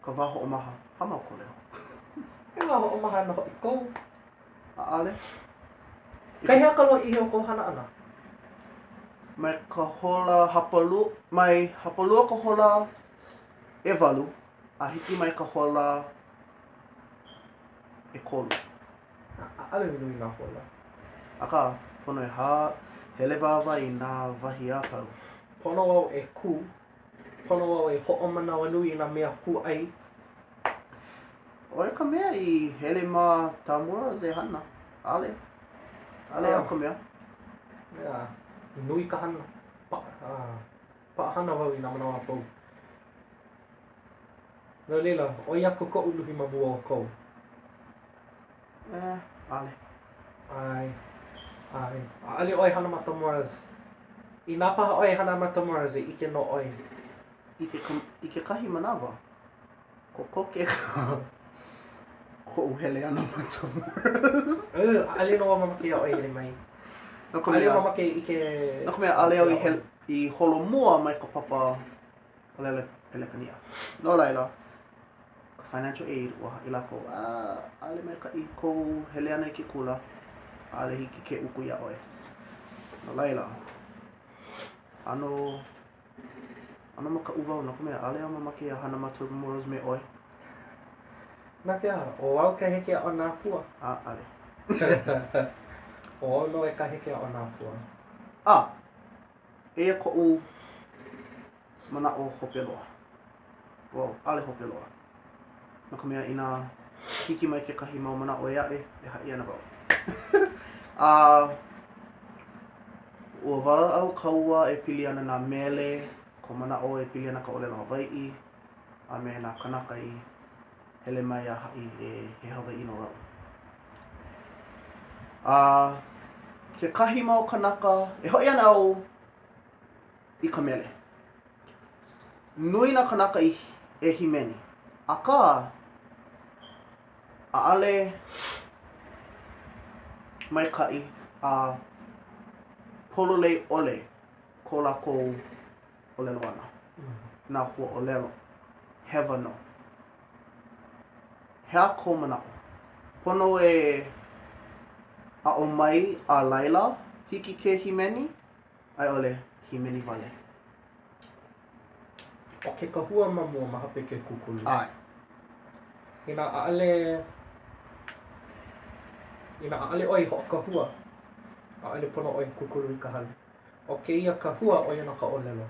ka wā hoʻomaha, hāmau kou leo.
He wā hoʻomaha nō hoʻi kou.
ʻAʻole.
Pehea ka lōʻihi o kou hana ʻana?
Mai ka hola hapalua, mai hapalua ka hola ʻewalu a hiki mai ka hola ʻekolu.
ʻAʻole nui nā hola.
Akā, pono e hā, hele wāwae i nā wahi a pau.
Pono au e kū. Pono au e hoʻomanawanui i nā mea kūʻai.
ʻOe ka mea i hele ma Tamura e hana. ʻAʻole. ʻAʻole au ka mea.
Yeah. Nui ka hana. Pa, uh, paʻahana wau i nā manawa a pau. No laila, ʻoi aku koʻu luhi ma mua o kou.
Eh, ʻaʻole.
ʻAe, ʻae. ʻAʻole ʻoe hana Matamoras. Inā paha ʻoe hana Matamoras, e ʻike nō ʻoe.
I ke, i kekahi manawa, kokoke ka koʻu hele ʻana Matamoras.
ʻAʻole nō wau mamake iā ʻoe hele mai.
No ka mea.
ʻAʻole mamake i ʻike.
No ka mea, ʻaʻole au i hele, i holomua mai ka papa ʻōlelo Pelekania. No laila, ka financial aid, ua haʻi lākou, ah, ʻaʻole maikaʻi kou hele ʻana i ke kula, ʻaʻole hiki ke uku iā ʻoe. No laila, ʻano, ʻano makaʻu wau no ka mea, ʻaʻole au mamake e hana Matamoras me ʻoe.
No ke aha? ʻO au ka heke aʻo nā pua.
ʻAʻole.
ʻO au nō e ka heke aʻo nā pua.
A, eia koʻu manaʻo hope loa. Well, ʻaʻole hope loa. No ka mea, inā hiki mai kekahi mau manaʻo ʻē aʻe, e haʻi ana wau. A ua walaʻau kāua e pili ana nā mele, ka manaʻo e pili ana ka ʻōlelo Hawaiʻi, a me nā kānaka i hele mai a haʻi e he Hawaiʻi nō au. A kekahi mau kanaka, e hoʻi ana au i ka mele. Nui nā kanaka i e hīmeni, akā, ʻaʻole maikaʻi a pololei ʻole ko lākou ʻōlelo ʻana, nā huaʻōlelo, hewa nō. He aha kou manaʻo? Pono e aʻo mai a laila hiki ke hīmeni, a i ʻole hīmeni wale?
ʻO ke kahua ma mua ma hope ke kūkulu.
ʻAe.
Inā ʻaʻole, inā ʻaʻole ʻoe i hoʻokahua, ʻaʻole pono ʻoe e kūkulu i ka hale. ʻO kēia kahua, ʻo ia nō ka ʻōlelo.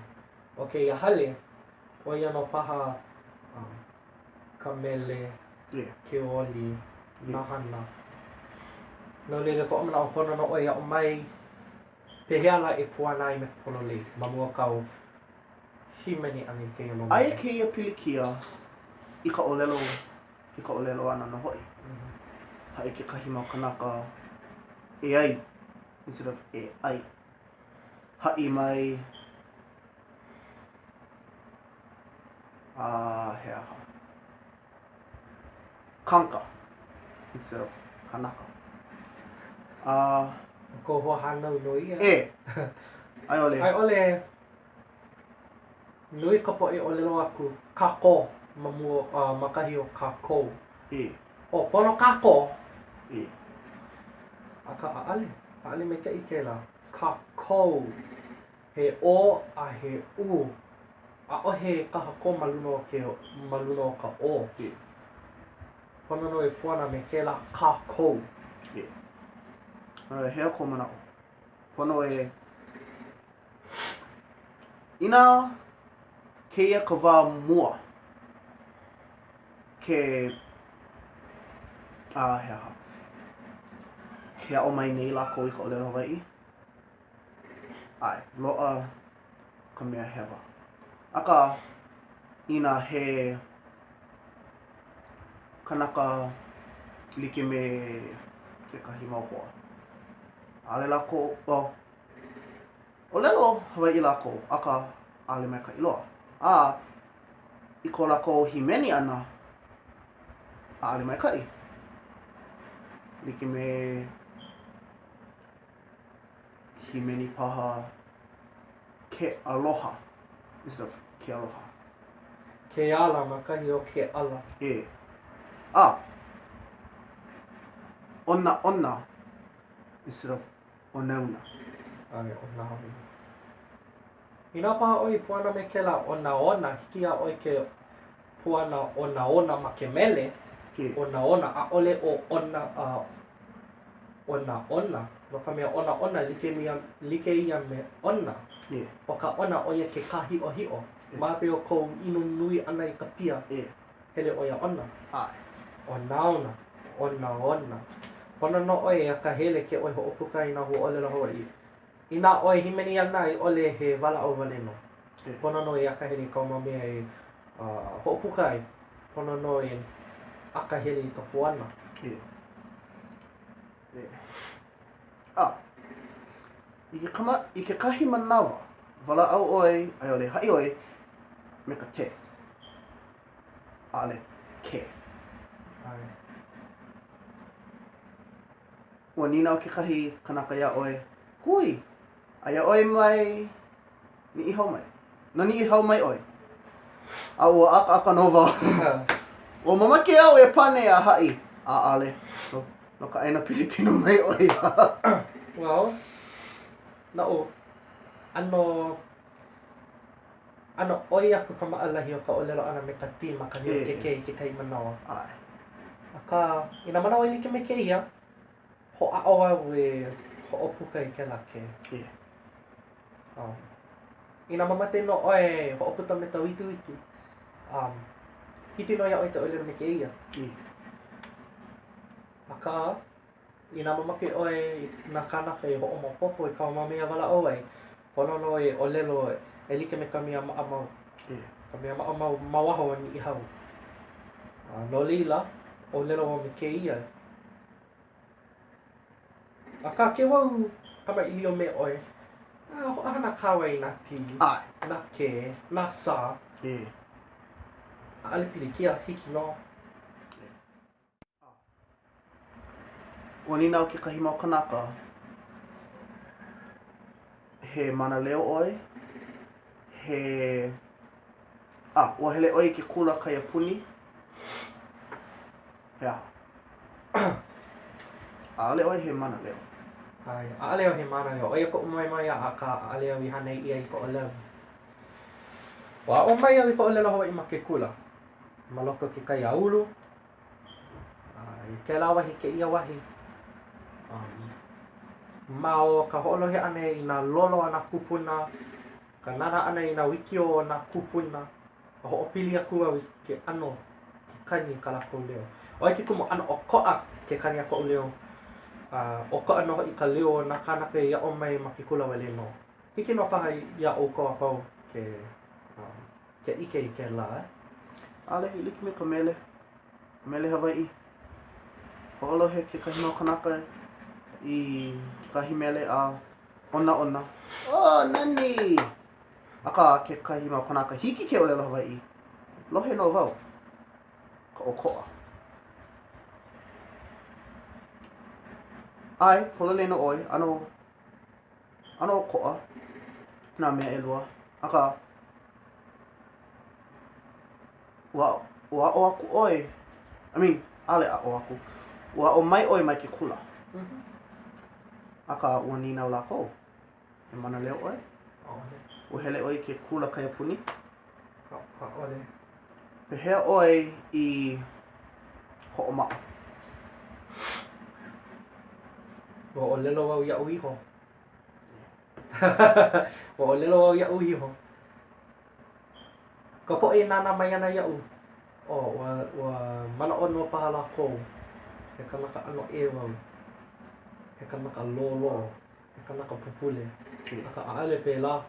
ʻO kēia hale, ʻo ia nō paha um, ka mele,
yeah.
ke oli,
yeah.
nā hana. No laila, koʻu manaʻo pono nō ʻoe e aʻo mai Pehea lā e puana ai me ka pololei ma mua o kāu hīmeni ʻana i kēia mau mele?
Aia kēia pilikia i ka ʻōlelo i ka ʻōlelo ʻana nō hoʻi. Haʻi kekahi mau kanaka e ai instead of e ʻai. Haʻi mai a he aha? Kanka instead of kanaka. A.
ʻO kou hoahānau nō ia.
E. A i ʻole.
A i ʻole, nui ka poʻe ʻōlelo aku kako ma mua, uh, ma kahi o kākou.
E.
ʻO pono kākou.
E.
Akā ʻaʻole, ʻaʻole maikaʻi kēlā. Kākou. He ʻo a he ʻu. ʻAʻohe kahakō ma luna o ke ma luna o ka ʻo.
Yeah.
Pono nō e puana me kēlā kākou.
Yeah. Alright, he aha kou manaʻo? Pono e Inā kēia ka wā mua ke a he aha ke aʻo mai nei lākou i ka ʻōlelo Hawaiʻi, ʻae, loaʻa ka mea hewa. Akā, inā he kanaka like me kekahi mau hoa, ʻaʻole lākou, well, ʻōlelo Hawaiʻi lākou, akā, ʻaʻole maikaʻi loa. A, i ko lākou hīmeni ʻana, ʻaʻole maikaʻi. Like me hīmeni paha ke aloha instead of ke aloha.
Ke ala ma kahi o ke ala.
E. A. Onaona instead of onauna.
ʻAe, onaona. Inā paha ʻoe i puana me kēlā onaona, hiki iā ʻoe ke puana onaona ma ke mele, onaona, ʻaʻole ʻo ona, a, onaona, no ka mea onaona like ia, like ia me ʻona.
Yeah.
ʻO ka ʻona, ʻo ia ke kāhiʻohiʻo.
Yeah.
Ma hope o kou inu nui ʻana i ka pia,
Yeah.
hele ʻoe a ʻona.
ʻAe.
Onaona, onaona. Pono nō ʻoe e akahele ke ʻoe hoʻopuka i nā huaʻōlelo Hawaiʻi. Inā ʻoe hīmeni ana a i ʻole he walaʻau wale nō. Pono nō e akahele i kāu mau mea e hoʻopuka ai. Pono nō e akahele i ka puana.
ʻE. ʻE. A, i ke kama, i kekahi manawa, walaʻau ʻoe a i ʻole haʻi ʻoe me ka te. ʻAʻole ke.
ʻAe.
Ua nīnau kekahi kanaka iā ʻoe, Hui, aia ʻoe mai Niʻihau mai. No Niʻihau mai ʻoe. A ua ʻakaʻaka nō wau. Ua mamake au e pane a haʻi. ʻAʻole. No, no ka ʻāina Pilipino mai ʻo ia.
Well, noʻu, ʻano, ʻano ʻoi aku ka maʻalahi o ka ʻōlelo ʻana me ka T ma ka leo ke K i kekahi manawa.
ʻAe.
Akā, i nā manawa e like me kēia, hoʻāʻo au e hoʻopuka i kēlā K.
ʻE.
Um, inā mamake nō ʻoe e hoʻopuka me ka wikiwiki, um, hiki nō iā ʻoe ke ʻōlelo me kēia.
ʻE.
Akā, inā mamake ʻoe i nā kānaka e hoʻomaopopo i kāu mau mea walaʻau ai, pono nō e ʻōlelo e like me ka mea maʻamau.
ʻE.
Ka mea maʻamau ma waho o Niʻihau. A no laila, ʻōlelo wau me kēia. Akā, ke wau kamaʻilio me ʻoe, a hoʻohana kāua i nā T,
ʻAe.
nā K, nā S.
ʻE.
ʻAʻole pilikia, hiki nō.
ʻE. A. Ua nīnau kekahi mau kanaka, he mānaleo ʻoe? He, a, ua hele ʻoe i ke kula kaiapuni? He aha? ʻAʻole ʻoe he mānaleo.
ʻAe, ʻaʻole au he mānaleo. ʻO ia koʻu moemoeā, akā, ʻaʻole au i hānai ʻia i ka ʻōlelo. Ua aʻo mai au i ka ʻōlelo Hawaiʻi ma ke kula, ma loko o ke kaiāulu, a i kēlā wahi kēia wahi. Um, ma o ka hoʻolohe ʻana i nā lolo a nā kūpuna, ka nānā ʻana i nā wikiō o nā kūpuna, a hoʻopili aku au i ke ʻano ke kani o kā lākou leo. ʻO ia ke kumu ʻano ʻokoʻa ke kani a koʻu leo, a ʻokoʻa nō hoʻi ka leo o nā kānaka i aʻo mai ma ke kula wale nō. Hiki nō paha iā ʻoukou a pau ke, um, ke ʻike i kēlā, eh?
ʻAʻole i like me ka mele, mele Hawaiʻi. Hoʻolohe kekahi mau kanaka i kekahi mele a onaona. Oh, nani! Akā, kekahi mau kanaka hiki ke ʻōlelo Hawaiʻi, lohe nō wau ka ʻokoʻa. ʻAe, pololei nō ʻoe, ʻano, ʻano ʻokoʻa nā mea ʻelua, akā, ua, ua aʻo aku ʻoe, I mean, ʻaʻole aʻo aku, ua aʻo mai ʻoe mai ke kula. Akā, ua nīnau lākou. He mānaleo ʻoe?
ʻAʻole.
Ua hele ʻoe i ke kula kaiapuni?
ʻAʻole.
Pehea ʻoe i hoʻomaʻa?
Ua ʻōlelo au iaʻu iho. Ua ʻōlelo au iaʻu iho. Ka poʻe e nānā mai ana iaʻu, oh, ua, ua manaʻo nō paha lākou he kanaka ʻano ʻē wau, he kanaka lōlō. he kanaka pupule, akā ʻaʻole pēlā.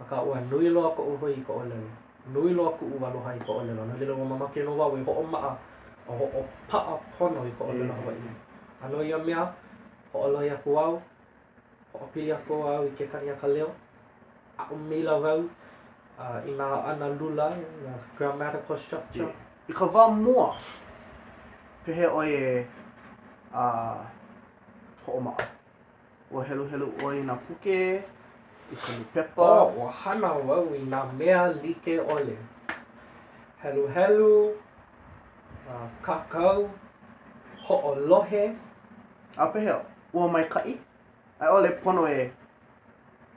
Akā ua nui loa koʻu hoi i ka ʻōlelo. Nui loa kuʻu aloha i ka ʻōlelo. No laila ua mamake nō wau e hoʻomaʻa a hoʻopaʻa pono i ka ʻōlelo Hawaiʻi. A no ia mea, hoʻolohe aku au, hoʻopili aku au i ke kani a ka leo, aʻo maila wau i nā analula, nā grammatical structure.
I ka wā mua, pehea ʻoe e hoʻomaʻa. Ua heluhelu ʻoe i nā puke, i ka nūpepa?
Oh, ua hana wau i nā mea like ʻole. Heluhelu, kākau, hoʻolohe.
A pehea, ua maikaʻi? A i ʻole pono e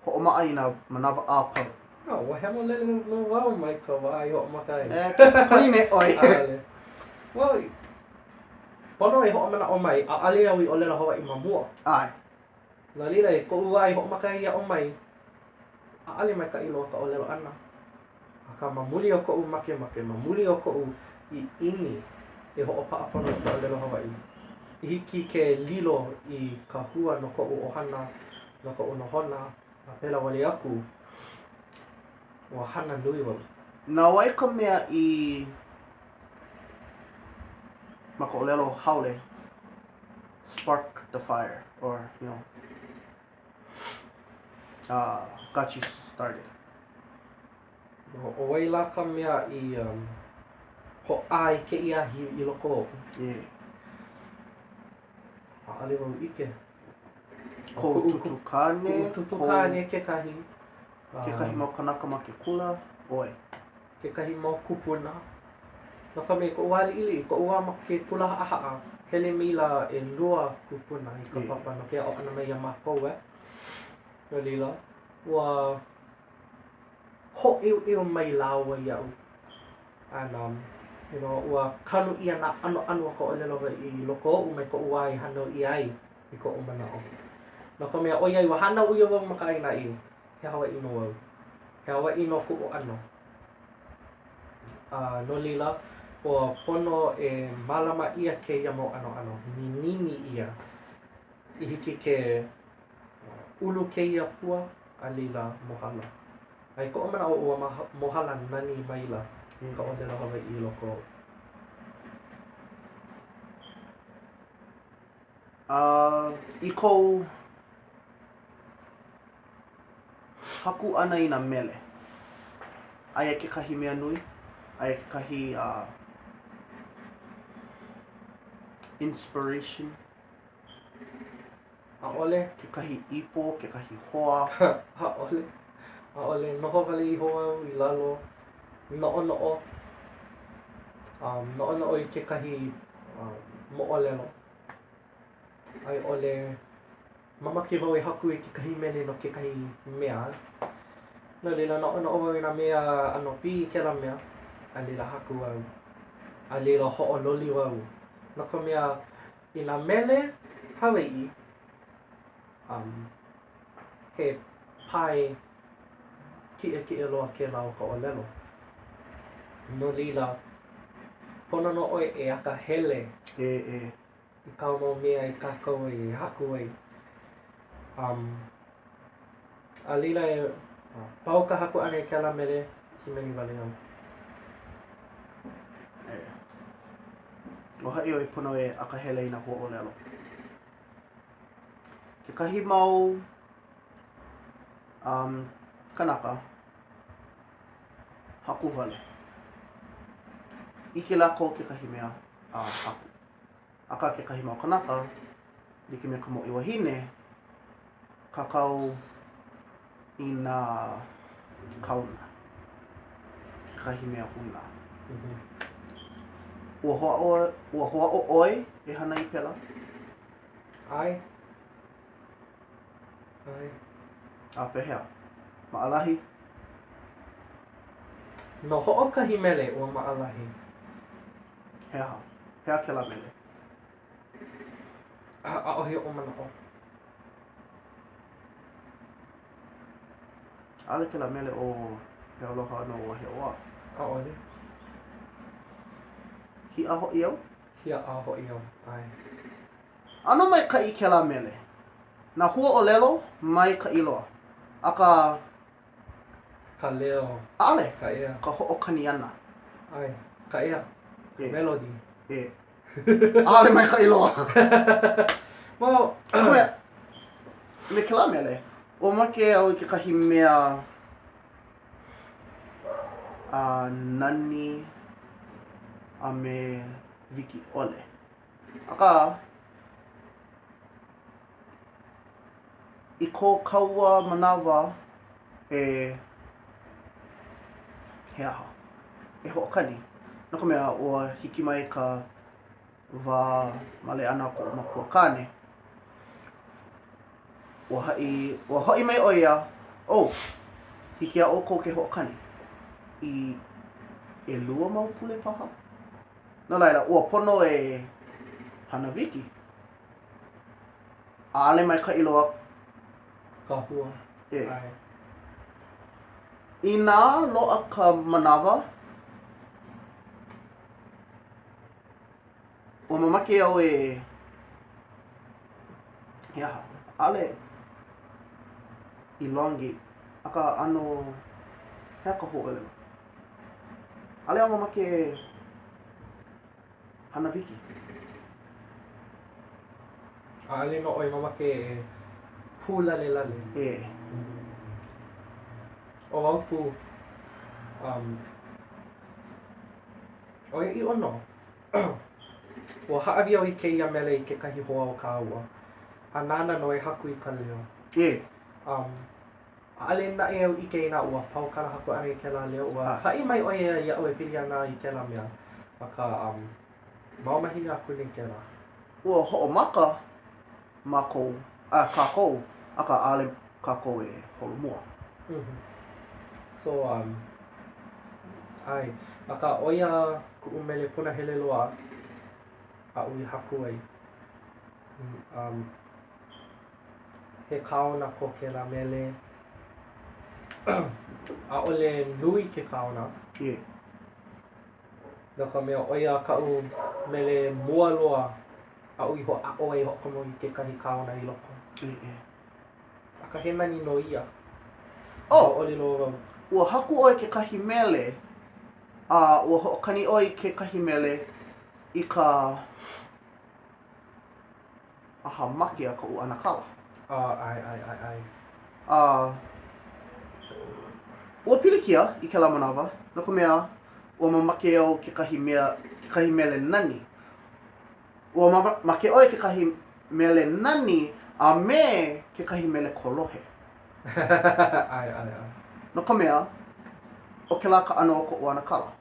hoʻomaʻa i nā manawa a pau?
Oh, ua hemolele nō wau mai ka wā i hoʻomaka ai.
E, ke puni nei ʻoe.
ʻAʻole. Well, pono e hoʻomanaʻo mai, ʻaʻole au i ʻōlelo Hawaiʻi ma mua.
ʻAe.
No laila, i koʻu wā i hoʻomaka ai e aʻo mai, ʻaʻole maikaʻi loa ka ʻōlelo ʻana. Akā, ma muli o koʻu makemake, ma muli o koʻu ʻiʻini e hoʻopaʻa pono i ka ʻōlelo Hawaiʻi, i hiki ke lilo i kahua no koʻu ʻohana, no koʻu nohona, a pēlā wale aku, ua hana nui wau.
Na wai ka mea i. Ma ka ʻōlelo haole, spark the fire or, you know, uh, got you started.
ʻO wai lā ka mea i um, hoʻā i kēia ahi i loko oʻu?
Yeah.
ʻAʻole wau ʻike.
Kou tūtū kāne.
Kuʻu tūtū kāne kekahi.
Kekahi mau kanaka ma ke kula, ʻoe.
Kekahi mau kūpuna. No ka mea, i koʻu wā liʻiliʻi, koʻu wā ma ke kula haʻahaʻa, hele maila ʻelua kūpuna i ka papa no ke aʻo ʻana mai iā mākou, eh. No laila, ua hōʻeuʻeu mai lāua iaʻu. And um, you know, ua kanu ʻia nā ʻanoʻano o ka ʻōlelo Hawaiʻi i loko oʻu mai koʻu wā i hānau ʻia ai i koʻu manaʻo. No ka mea, ʻoiai ua hānau ʻia wau ma ka ʻāina ʻē, he Hawaiʻi nō au. He Hawaiʻi nō kuʻu ʻano. A no laila, ua pono e mālama ʻia kēia mau ʻanoʻano, ninini ʻia i hiki ke ulu kēia pua, a laila mohala. A i koʻu manaʻo, ua mohala nani maila ka ʻōlelo Hawaiʻi i loko oʻu.
A i kou haku ʻana i nā mele, aia kekahi mea nui? Aia kekahi uh, inspiration?
ʻAʻole.
Kekahi ipo, kekahi hoa?
ʻAʻole. ʻAʻole. Noho wale iho au i lalo, noʻonoʻo, um, noʻonoʻo i kekahi um, moʻolelo. A i ʻole, mamake wau e haku i kekahi mele no kekahi mea. No laila, noʻonoʻo wau i nā mea ʻano pili i kēlā mea, a laila haku au. A laila hoʻololi wau. No ka mea, i nā mele Hawaiʻi, um, he pae kiʻekiʻe loa kēlā o ka ʻōlelo. No laila, pono nō ʻoe e akahele
ʻē, ʻē.
i kāu mau mea e kākau ai, e haku ai. Um, a laila e pau ka haku ʻana i kēlā mele, hīmeni wale au.
ʻĒ. Ua haʻi ʻoe pono e akahele i nā huaʻōlelo. Kekahi mau um, kanaka haku wale. ʻIke lākou kekahi mea a haku. Akā kekahi mau kanaka, like me ka mōʻī wahine, kākau i nā kaona, kekahi mea huna. Ua hoʻāʻo, ua hoʻāʻo ʻoe e hana i pēlā?
ʻAe. ʻAe.
A pehea? Maʻalahi?
No hoʻokahi mele ua maʻalahi.
He aha? He aha kēlā mele?
ʻAʻohe oʻu manaʻo.
ʻAʻole kēlā mele ʻo He Aloha Nō Wahiawa.
ʻAʻole.
Hiʻa hoʻi au?
Hiaʻa hoʻi au, ʻae.
ʻAno maikaʻi kēlā mele. Nā huaʻōlelo maikaʻi loa. Akā.
Ka leo.
ʻAʻole.
Ka ea.
Ka hoʻokani ʻana.
ʻAe. Ka ea. Ka melody.
ʻE. ʻAʻole maikaʻi loa.
Well,
No ka mea, me kēlā mele, ua make au i kekahi mea a nani a me wiki ʻole. Akā, i ko kāua manawa e, he aha, e hoʻokani, no ka mea, ua hiki mai ka wā male ʻana o koʻu makuakāne. Ua haʻi, ua hoʻi mai ʻo ia, oh, hiki iā ʻoukou ke hoʻokani i ʻelua mau pule paha? No laila, ua pono e hana wiki. ʻAʻole maikaʻi loa
ka hua.
ʻE. Inā loaʻa ka manawa, ua mamake au e, he aha, ʻaʻole elongate, akā ʻano, he aha ka huaʻōlelo? ʻAʻole au mamake e. Hana wiki.
ʻAʻole nō ʻoe mamake e pūlalelale.
ʻĒ.
ʻO wau pū, um, ʻoiaʻiʻo nō. Ua hāʻawi au i kēia mele i kekahi hoa o kāua, a nāna nō e haku i ka leo.
ʻĒ.
Um, ʻaʻole naʻe au ʻike inā ua pau kāna haku ʻana i kēlā leo. Ua haʻi mai ʻo ia iaʻu e pili ana i kēlā mea, akā, um, mau mahina aku nei kēlā.
Ua hoʻomaka mākou, a kākou, akā ʻaʻole kākou e holomua.
Mm-hmm. So, um, ʻae, akā ʻo ia kuʻu mele punahele loa aʻu i haku ai. Um, he kaona ko kēlā mele. ʻAʻole nui ke kaona.
Yeah.
No ka mea, ʻo ia kaʻu mele mua loa aʻu i hoʻāʻo ai e hoʻokomo i kekahi kaona i loko.
ʻĒ.
Akā he nani nō ia.
Oh!
Hauʻoli loa wau.
Ua haku ʻoe kekahi mele, a ua hoʻokani ʻoe i kekahi mele i ka ʻaha make a koʻu ʻanakala.
A, ʻae, ʻae, ʻae, ʻae.
A, ua pilikia i kēlā manawa, no ka mea, ua mamake au kekahi mea, kekahi mele nani. Ua mamake ʻoe kekahi mele nani a me kekahi mele kolohe.
ʻAe, ʻae, ʻae.
No ka mea, ʻo kēlā ka ʻano o koʻu ʻanakala.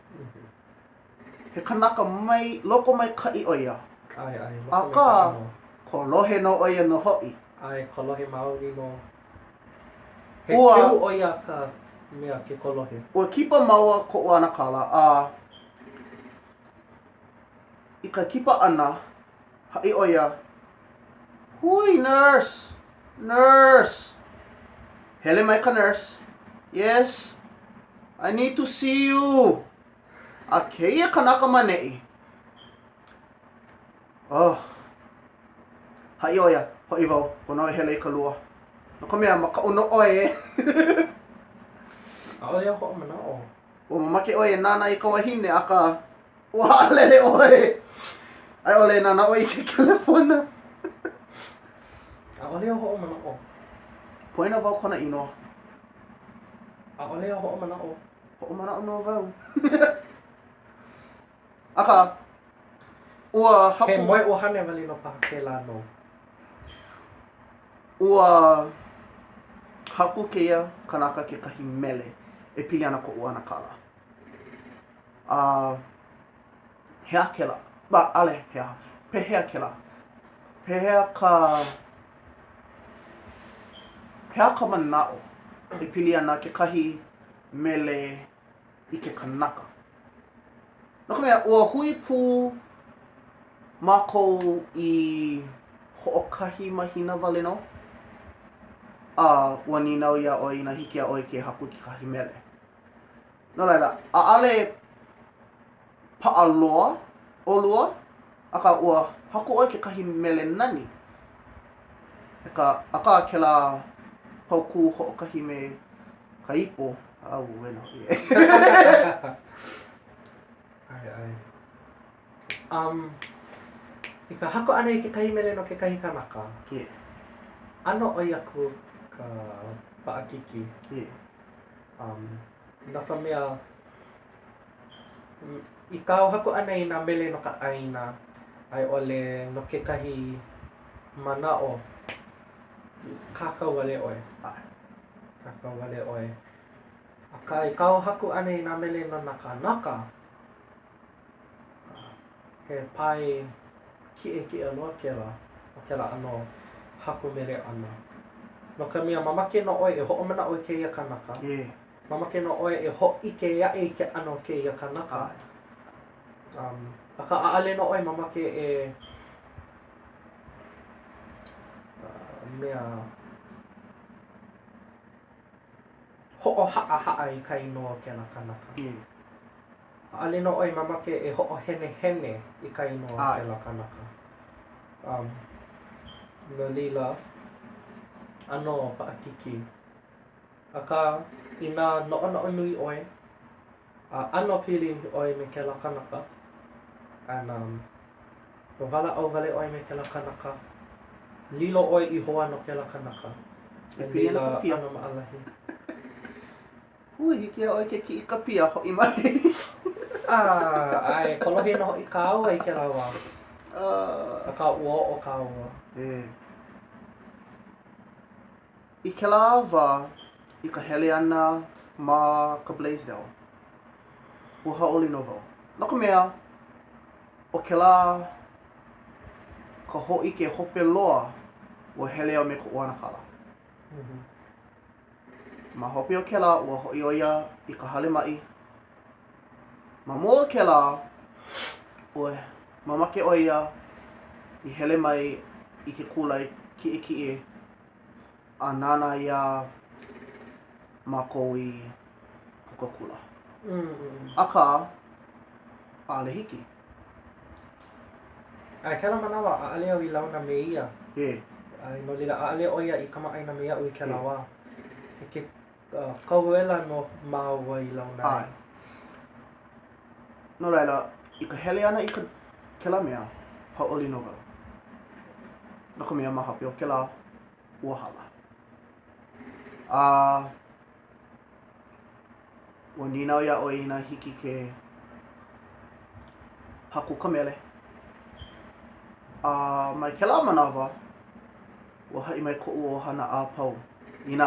He kanaka mai, lokomaikaʻi ʻo ia.
ʻAe, ʻae, lokomaikaʻi
Akā,
nō.
kolohe nō ʻo ia nō hoʻi.
ʻAe, kolohe maoli nō. He
Ua.
keu ʻo ia ka mea ke kolohe.
Ua kipa māua koʻu ʻanakala, a i ka kipa ʻana, haʻi ʻo ia, Hui, nurse! Nurse! Hele mai ka nurse, Yes, I need to see you! A kēia kanaka ma neʻi. Oh. Haʻi ʻo ia, hoʻi wau, pono e hele i ka lua. No ka mea, makaʻu nō ʻoe e.
ʻAʻole au hoʻomanaʻo.
Ua mamake ʻoe e nānā i ka wahine, akā, ua haʻalele ʻoe. A i ʻole e nānā ʻoe i ke kelepona.
ʻAʻole au hoʻomanaʻo.
Poina wau kona inoa.
ʻAʻole au hoʻomanaʻo.
Hoʻomanaʻo nō wau. Akā, ua haku...
He moeʻuhane wale nō paha kēlā nou.
Ua haku kēia kanaka kekahi mele e pili ana koʻu ʻanakala. A he aha kēlā? A, ʻaʻole he aha. Pehea kēlā? Pehea ka... He aha ka manaʻo e pili ana kekahi mele i ke kanaka? No ka mea, ua hui pū mākou i hoʻokahi mahina wale nō, a ua nīnau iā ʻoe inā hiki iā ʻoe ke haku i kekahi mele. No laila, ʻaʻole paʻa loa ʻolua, akā ua haku ʻoe kekahi mele nani. Akā, akā kēlā paukū hoʻokahi me ka ipo, auē nō hoʻi e.
ʻAe, ʻae. Um, i ka haku ʻana i kekahi mele no kekahi kanaka,
Yeah.
ʻano ʻoi aku ka paʻakikī.
Yeah.
Um, no ka mea, I kāu haku ʻana i nā mele no ka ʻāina a i ʻole no kekahi manaʻo, kākau wale ʻoe. Kākau wale ʻoe. Akā, i kāu haku ʻana i nā mele no nā kānaka, he pae kiʻekiʻe loa kēlā, o kēlā ʻano haku mele ʻana. No ka mea, mamake nō ʻoe e hoʻomanaʻo i kēia kanaka.
Yeah.
Mamake nō ʻoe e hōʻike aʻe i ke ʻano o kēia kanaka. Um, akā ʻaʻole nō ʻoe mamake e uh, mea hoʻohaʻahaʻa i ka inoa o kēlā kanaka.
Yeah.
ʻAʻole nō ʻoe mamake e hoʻohenehene i ka inoa o kēlā kanaka. Um, no laila, ʻano paʻakikī. Akā, inā noʻonoʻo nui ʻoe, a ʻano pili ʻoe me kēlā kanaka, and um. Ua walaʻau wale ʻoe me kēlā kanaka. Lilo ʻoe i hoa no kēlā kanaka.
E pili ana ka pia.
ʻano maʻalahi.
Hui, hiki iā ʻoe ke kiʻi i ka pia, hoʻi mai.
Ah, ʻae, kolohe nō hoʻi kāua i kēlā wā.
Ah.
Akā, ua oʻo kāua.
E. I kēlā wā, i ka hele ʻana ma ka Blaisdell, ua hauʻoli nō wau. No ka mea, ʻo kēlā ka hōʻike hope loa ua hele au me koʻu ʻanakala. Ma hope o kēlā, ua hoʻi ʻo ia i ka hale maʻi. Ma mua o kēlā, ua mamake ʻo ia i hele mai i ke kula kiʻekiʻe a nānā iā mākou i puka kula. Akā, ʻaʻole hiki.
A i kēlā manawa, ʻaʻole au i launa me ia.
E.
A no laila, ʻaʻole ʻo ia i kamaʻāina me iaʻu i kēlā wā. I ke uh, kauwela nō māua i launa ai.
ʻAe. No laila, i ka hele ʻana i ka kēlā mea, hauʻoli nō wau. No ka mea, ma hope o kēlā, ua hala. A ua nīnau iā ʻoe inā hiki ke haku ka mele. A mai kēlā manawa, ua haʻi mai koʻu ʻohana a pau i nā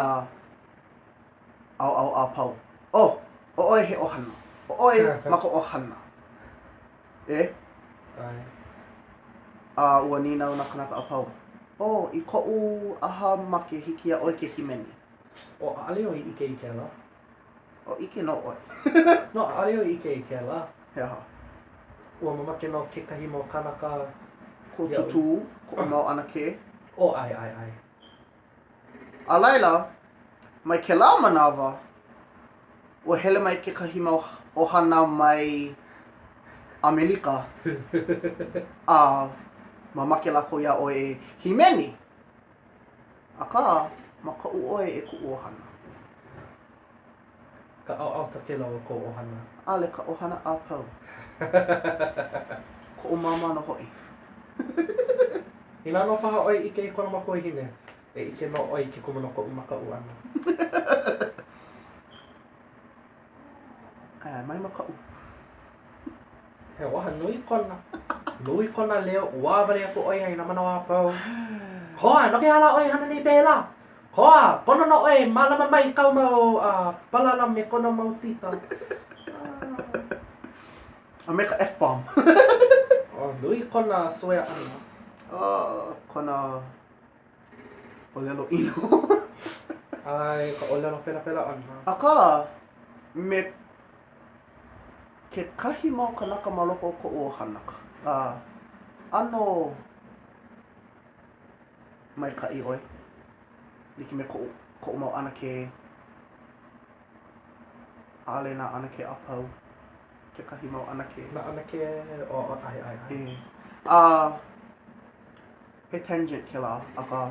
ʻaoʻao a pau, Oh, ʻo ʻoe he ʻohana. ʻO ʻoe ma ka ʻohana. E?
ʻAe.
A ua nīnau nā kānaka a pau, Oh, i koʻu ʻaha make hiki iā ʻoe ke hīmeni?
Oh, ʻaʻole au i ʻike i kēlā.
Oh, ʻike nō ʻoe.
No, ʻaʻole au i ʻike i kēlā.
He aha?
Ua mamake nō kekahi mau kānaka
Koʻu tūtū, koʻu mau ʻanakē.
Oh, ʻae, ʻae, ʻae.
A laila, mai kēlā manawa, ua hele mai kekahi mau ʻohana mai ʻAmelika a mamake lākou iā ʻoe e hīmeni. Akā, makaʻu ʻoe e kuʻu ʻohana.
Ka ʻaoʻao takela o kou ʻohana.
ʻAʻole ka ʻohana a pau. Koʻu māmā nō hoʻi.
Inā nō paha ʻoe ʻike i kona makuahine, e ʻike nō ʻoe i ke kumu no koʻu makaʻu ʻana.
ʻAe, mai makaʻu.
He waha nui kona. Nui kona leo, ʻuā wale aku ʻo ia i nā manawa a pau. Koa, no ke aha lā ʻoe e hana nei pēlā? Koa, pono nō ʻoe e mālama mai i kāu mau uh, palala me kona mau tita.
A me ka F-bomb.
oh, nui kona swear ʻana.
Oh, kona ʻōlelo ʻino.
ʻAe, ka ʻōlelo pelapela ʻana.
Akā, me kekahi mau kanaka ma loko o koʻu ʻohana, a ʻano maikaʻi ʻoe, like me koʻu, koʻu mau ʻanakē, ʻaʻole nā ʻanakē a pau, kekahi mau ʻanakē.
Nā ʻanakē, oh, ʻae, ʻae, ʻae.
E. A he tangent kēlā, akā,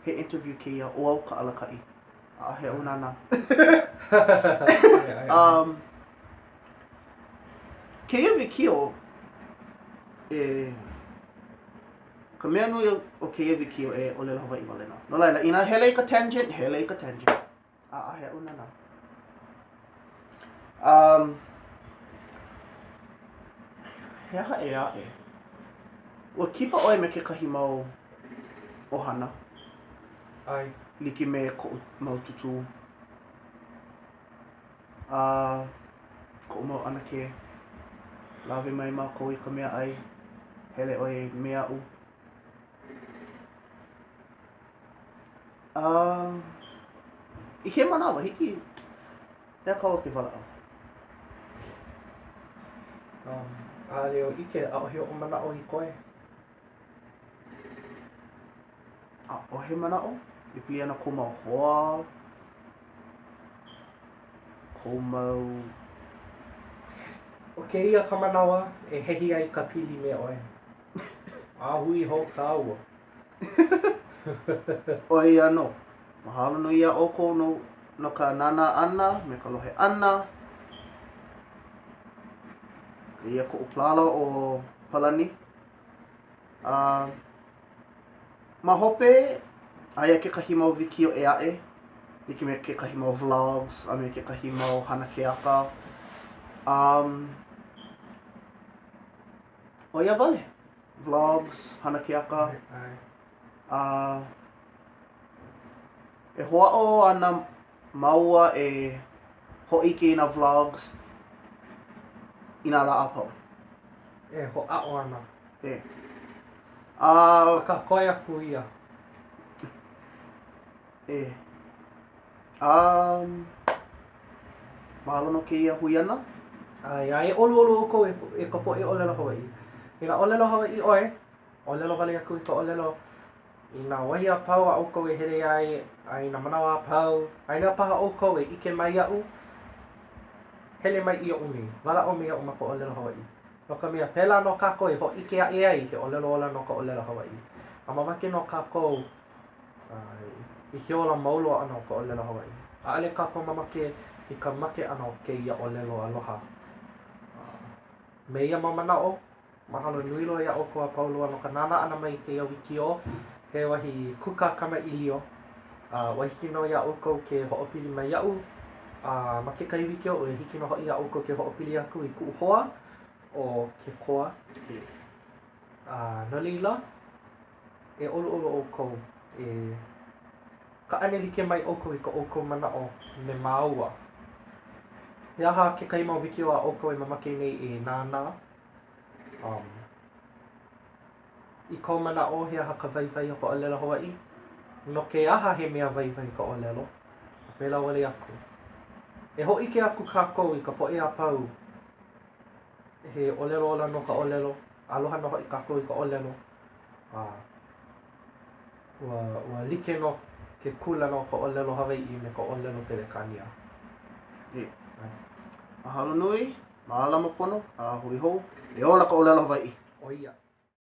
he interview kēia, ʻo au ka alakaʻi. ʻAʻohe aʻu nānā. Um, kēia wikiō, e, ka mea nui o kēia wikiō e ʻōlelo Hawaiʻi wale nō. No laila, inā hele i ka tangent, hele i ka tangent. ʻAʻohe aʻu nānā. Um, he aha ʻē aʻe? Ua kipa ʻoe me kekahi mau ʻohana?
ʻAe.
Like me koʻu mau tūtū a koʻu mau ʻanakē. Lawe mai mākou i ka meaʻai, hele ʻoe me aʻu. A i kēia manawa, hiki iā kāua ke walaʻau.
Um, ʻaʻole au ʻike, ʻaʻohe oʻu manaʻo i koe.
ʻAʻohe manaʻo e pili ana kou mau hoa, kou mau.
ʻO kēia ka manawa e hehi ai ka pili me ʻoe. A hui hou kāua.
ʻO ia nō. Mahalo nui iā ʻoukou no, no ka nānā ʻana me ka lohe ʻana. Eia koʻu palala ʻo Palani. A ma hope, aia kekahi mau wikiō ʻē aʻe, like me kekahi mau vlogs a me kekahi mau hana keaka. Um, ʻo ia wale. Vlogs, hana keaka. A e hoʻāʻo ana māua e hōʻike i nā vlogs i nā lā a pau.
E hoʻāʻo ana.
E. A...
Akā, koe aku ia.
E. A... Mahalo no kēia hui ʻana.
ʻAe, a e ʻoluʻolu ʻoukou e, e ka poʻe ʻōlelo Hawaiʻi. Inā ʻōlelo Hawaiʻi ʻoe, ʻōlelo wale aku i ka ʻōlelo i nā wahi a pau a ʻoukou e hele ai, a i nā manawa a pau, a inā paha ʻoukou e ʻike mai iaʻu, hele mai i oʻu nei, walaʻau me iaʻu ma ka ʻōlelo Hawaiʻi. No ka mea, pēlā nō kākou e hōʻike aʻe ai he ʻōlelo ola nō ka ʻōlelo Hawaiʻi. A mamake nō kākou i ke ola mau loa ʻana o ka ʻōlelo Hawaiʻi. ʻAʻole kākou mamake i ka make ʻana o kēia ʻōlelo aloha. Me ia mau manaʻo, Mahalo nui loa iā ʻoukou a pau loa no ka nānā ʻana mai i kēia wikiō, he wahi kūkā kamaʻilio. A ua hiki nō iā ʻoukou ke hoʻopili mai iaʻu, a ma kekahi wikiō, ua hiki nō hoʻi iā ʻoukou ke hoʻopili aku i kuʻu hoa ʻo Kekoa. A no laila, e ʻoluʻolu ʻoukou, e kaʻane like mai ʻoukou i ko ʻoukou manaʻo me māua. He aha kekahi mau wikiō a ʻoukou e mamake nei e nānā? Um, I kou manaʻo, he aha ka waiwai o ka ʻōlelo Hawaiʻi? No ke aha he mea waiwai ka ʻōlelo? A pēlā wale aku. E hōʻike aku kākou i ka poʻe a pau he ʻōlelo ola nō ka ʻōlelo, aloha nō hoʻi kākou i ka ʻōlelo. A ua, ua like nō ke kūlana o ka ʻōlelo Hawaiʻi me ka ʻōlelo Pelekānia.
E. Mahalo nui. Mālama pono, a hui hou, e ola ka ʻōlelo Hawaiʻi.
ʻO ia.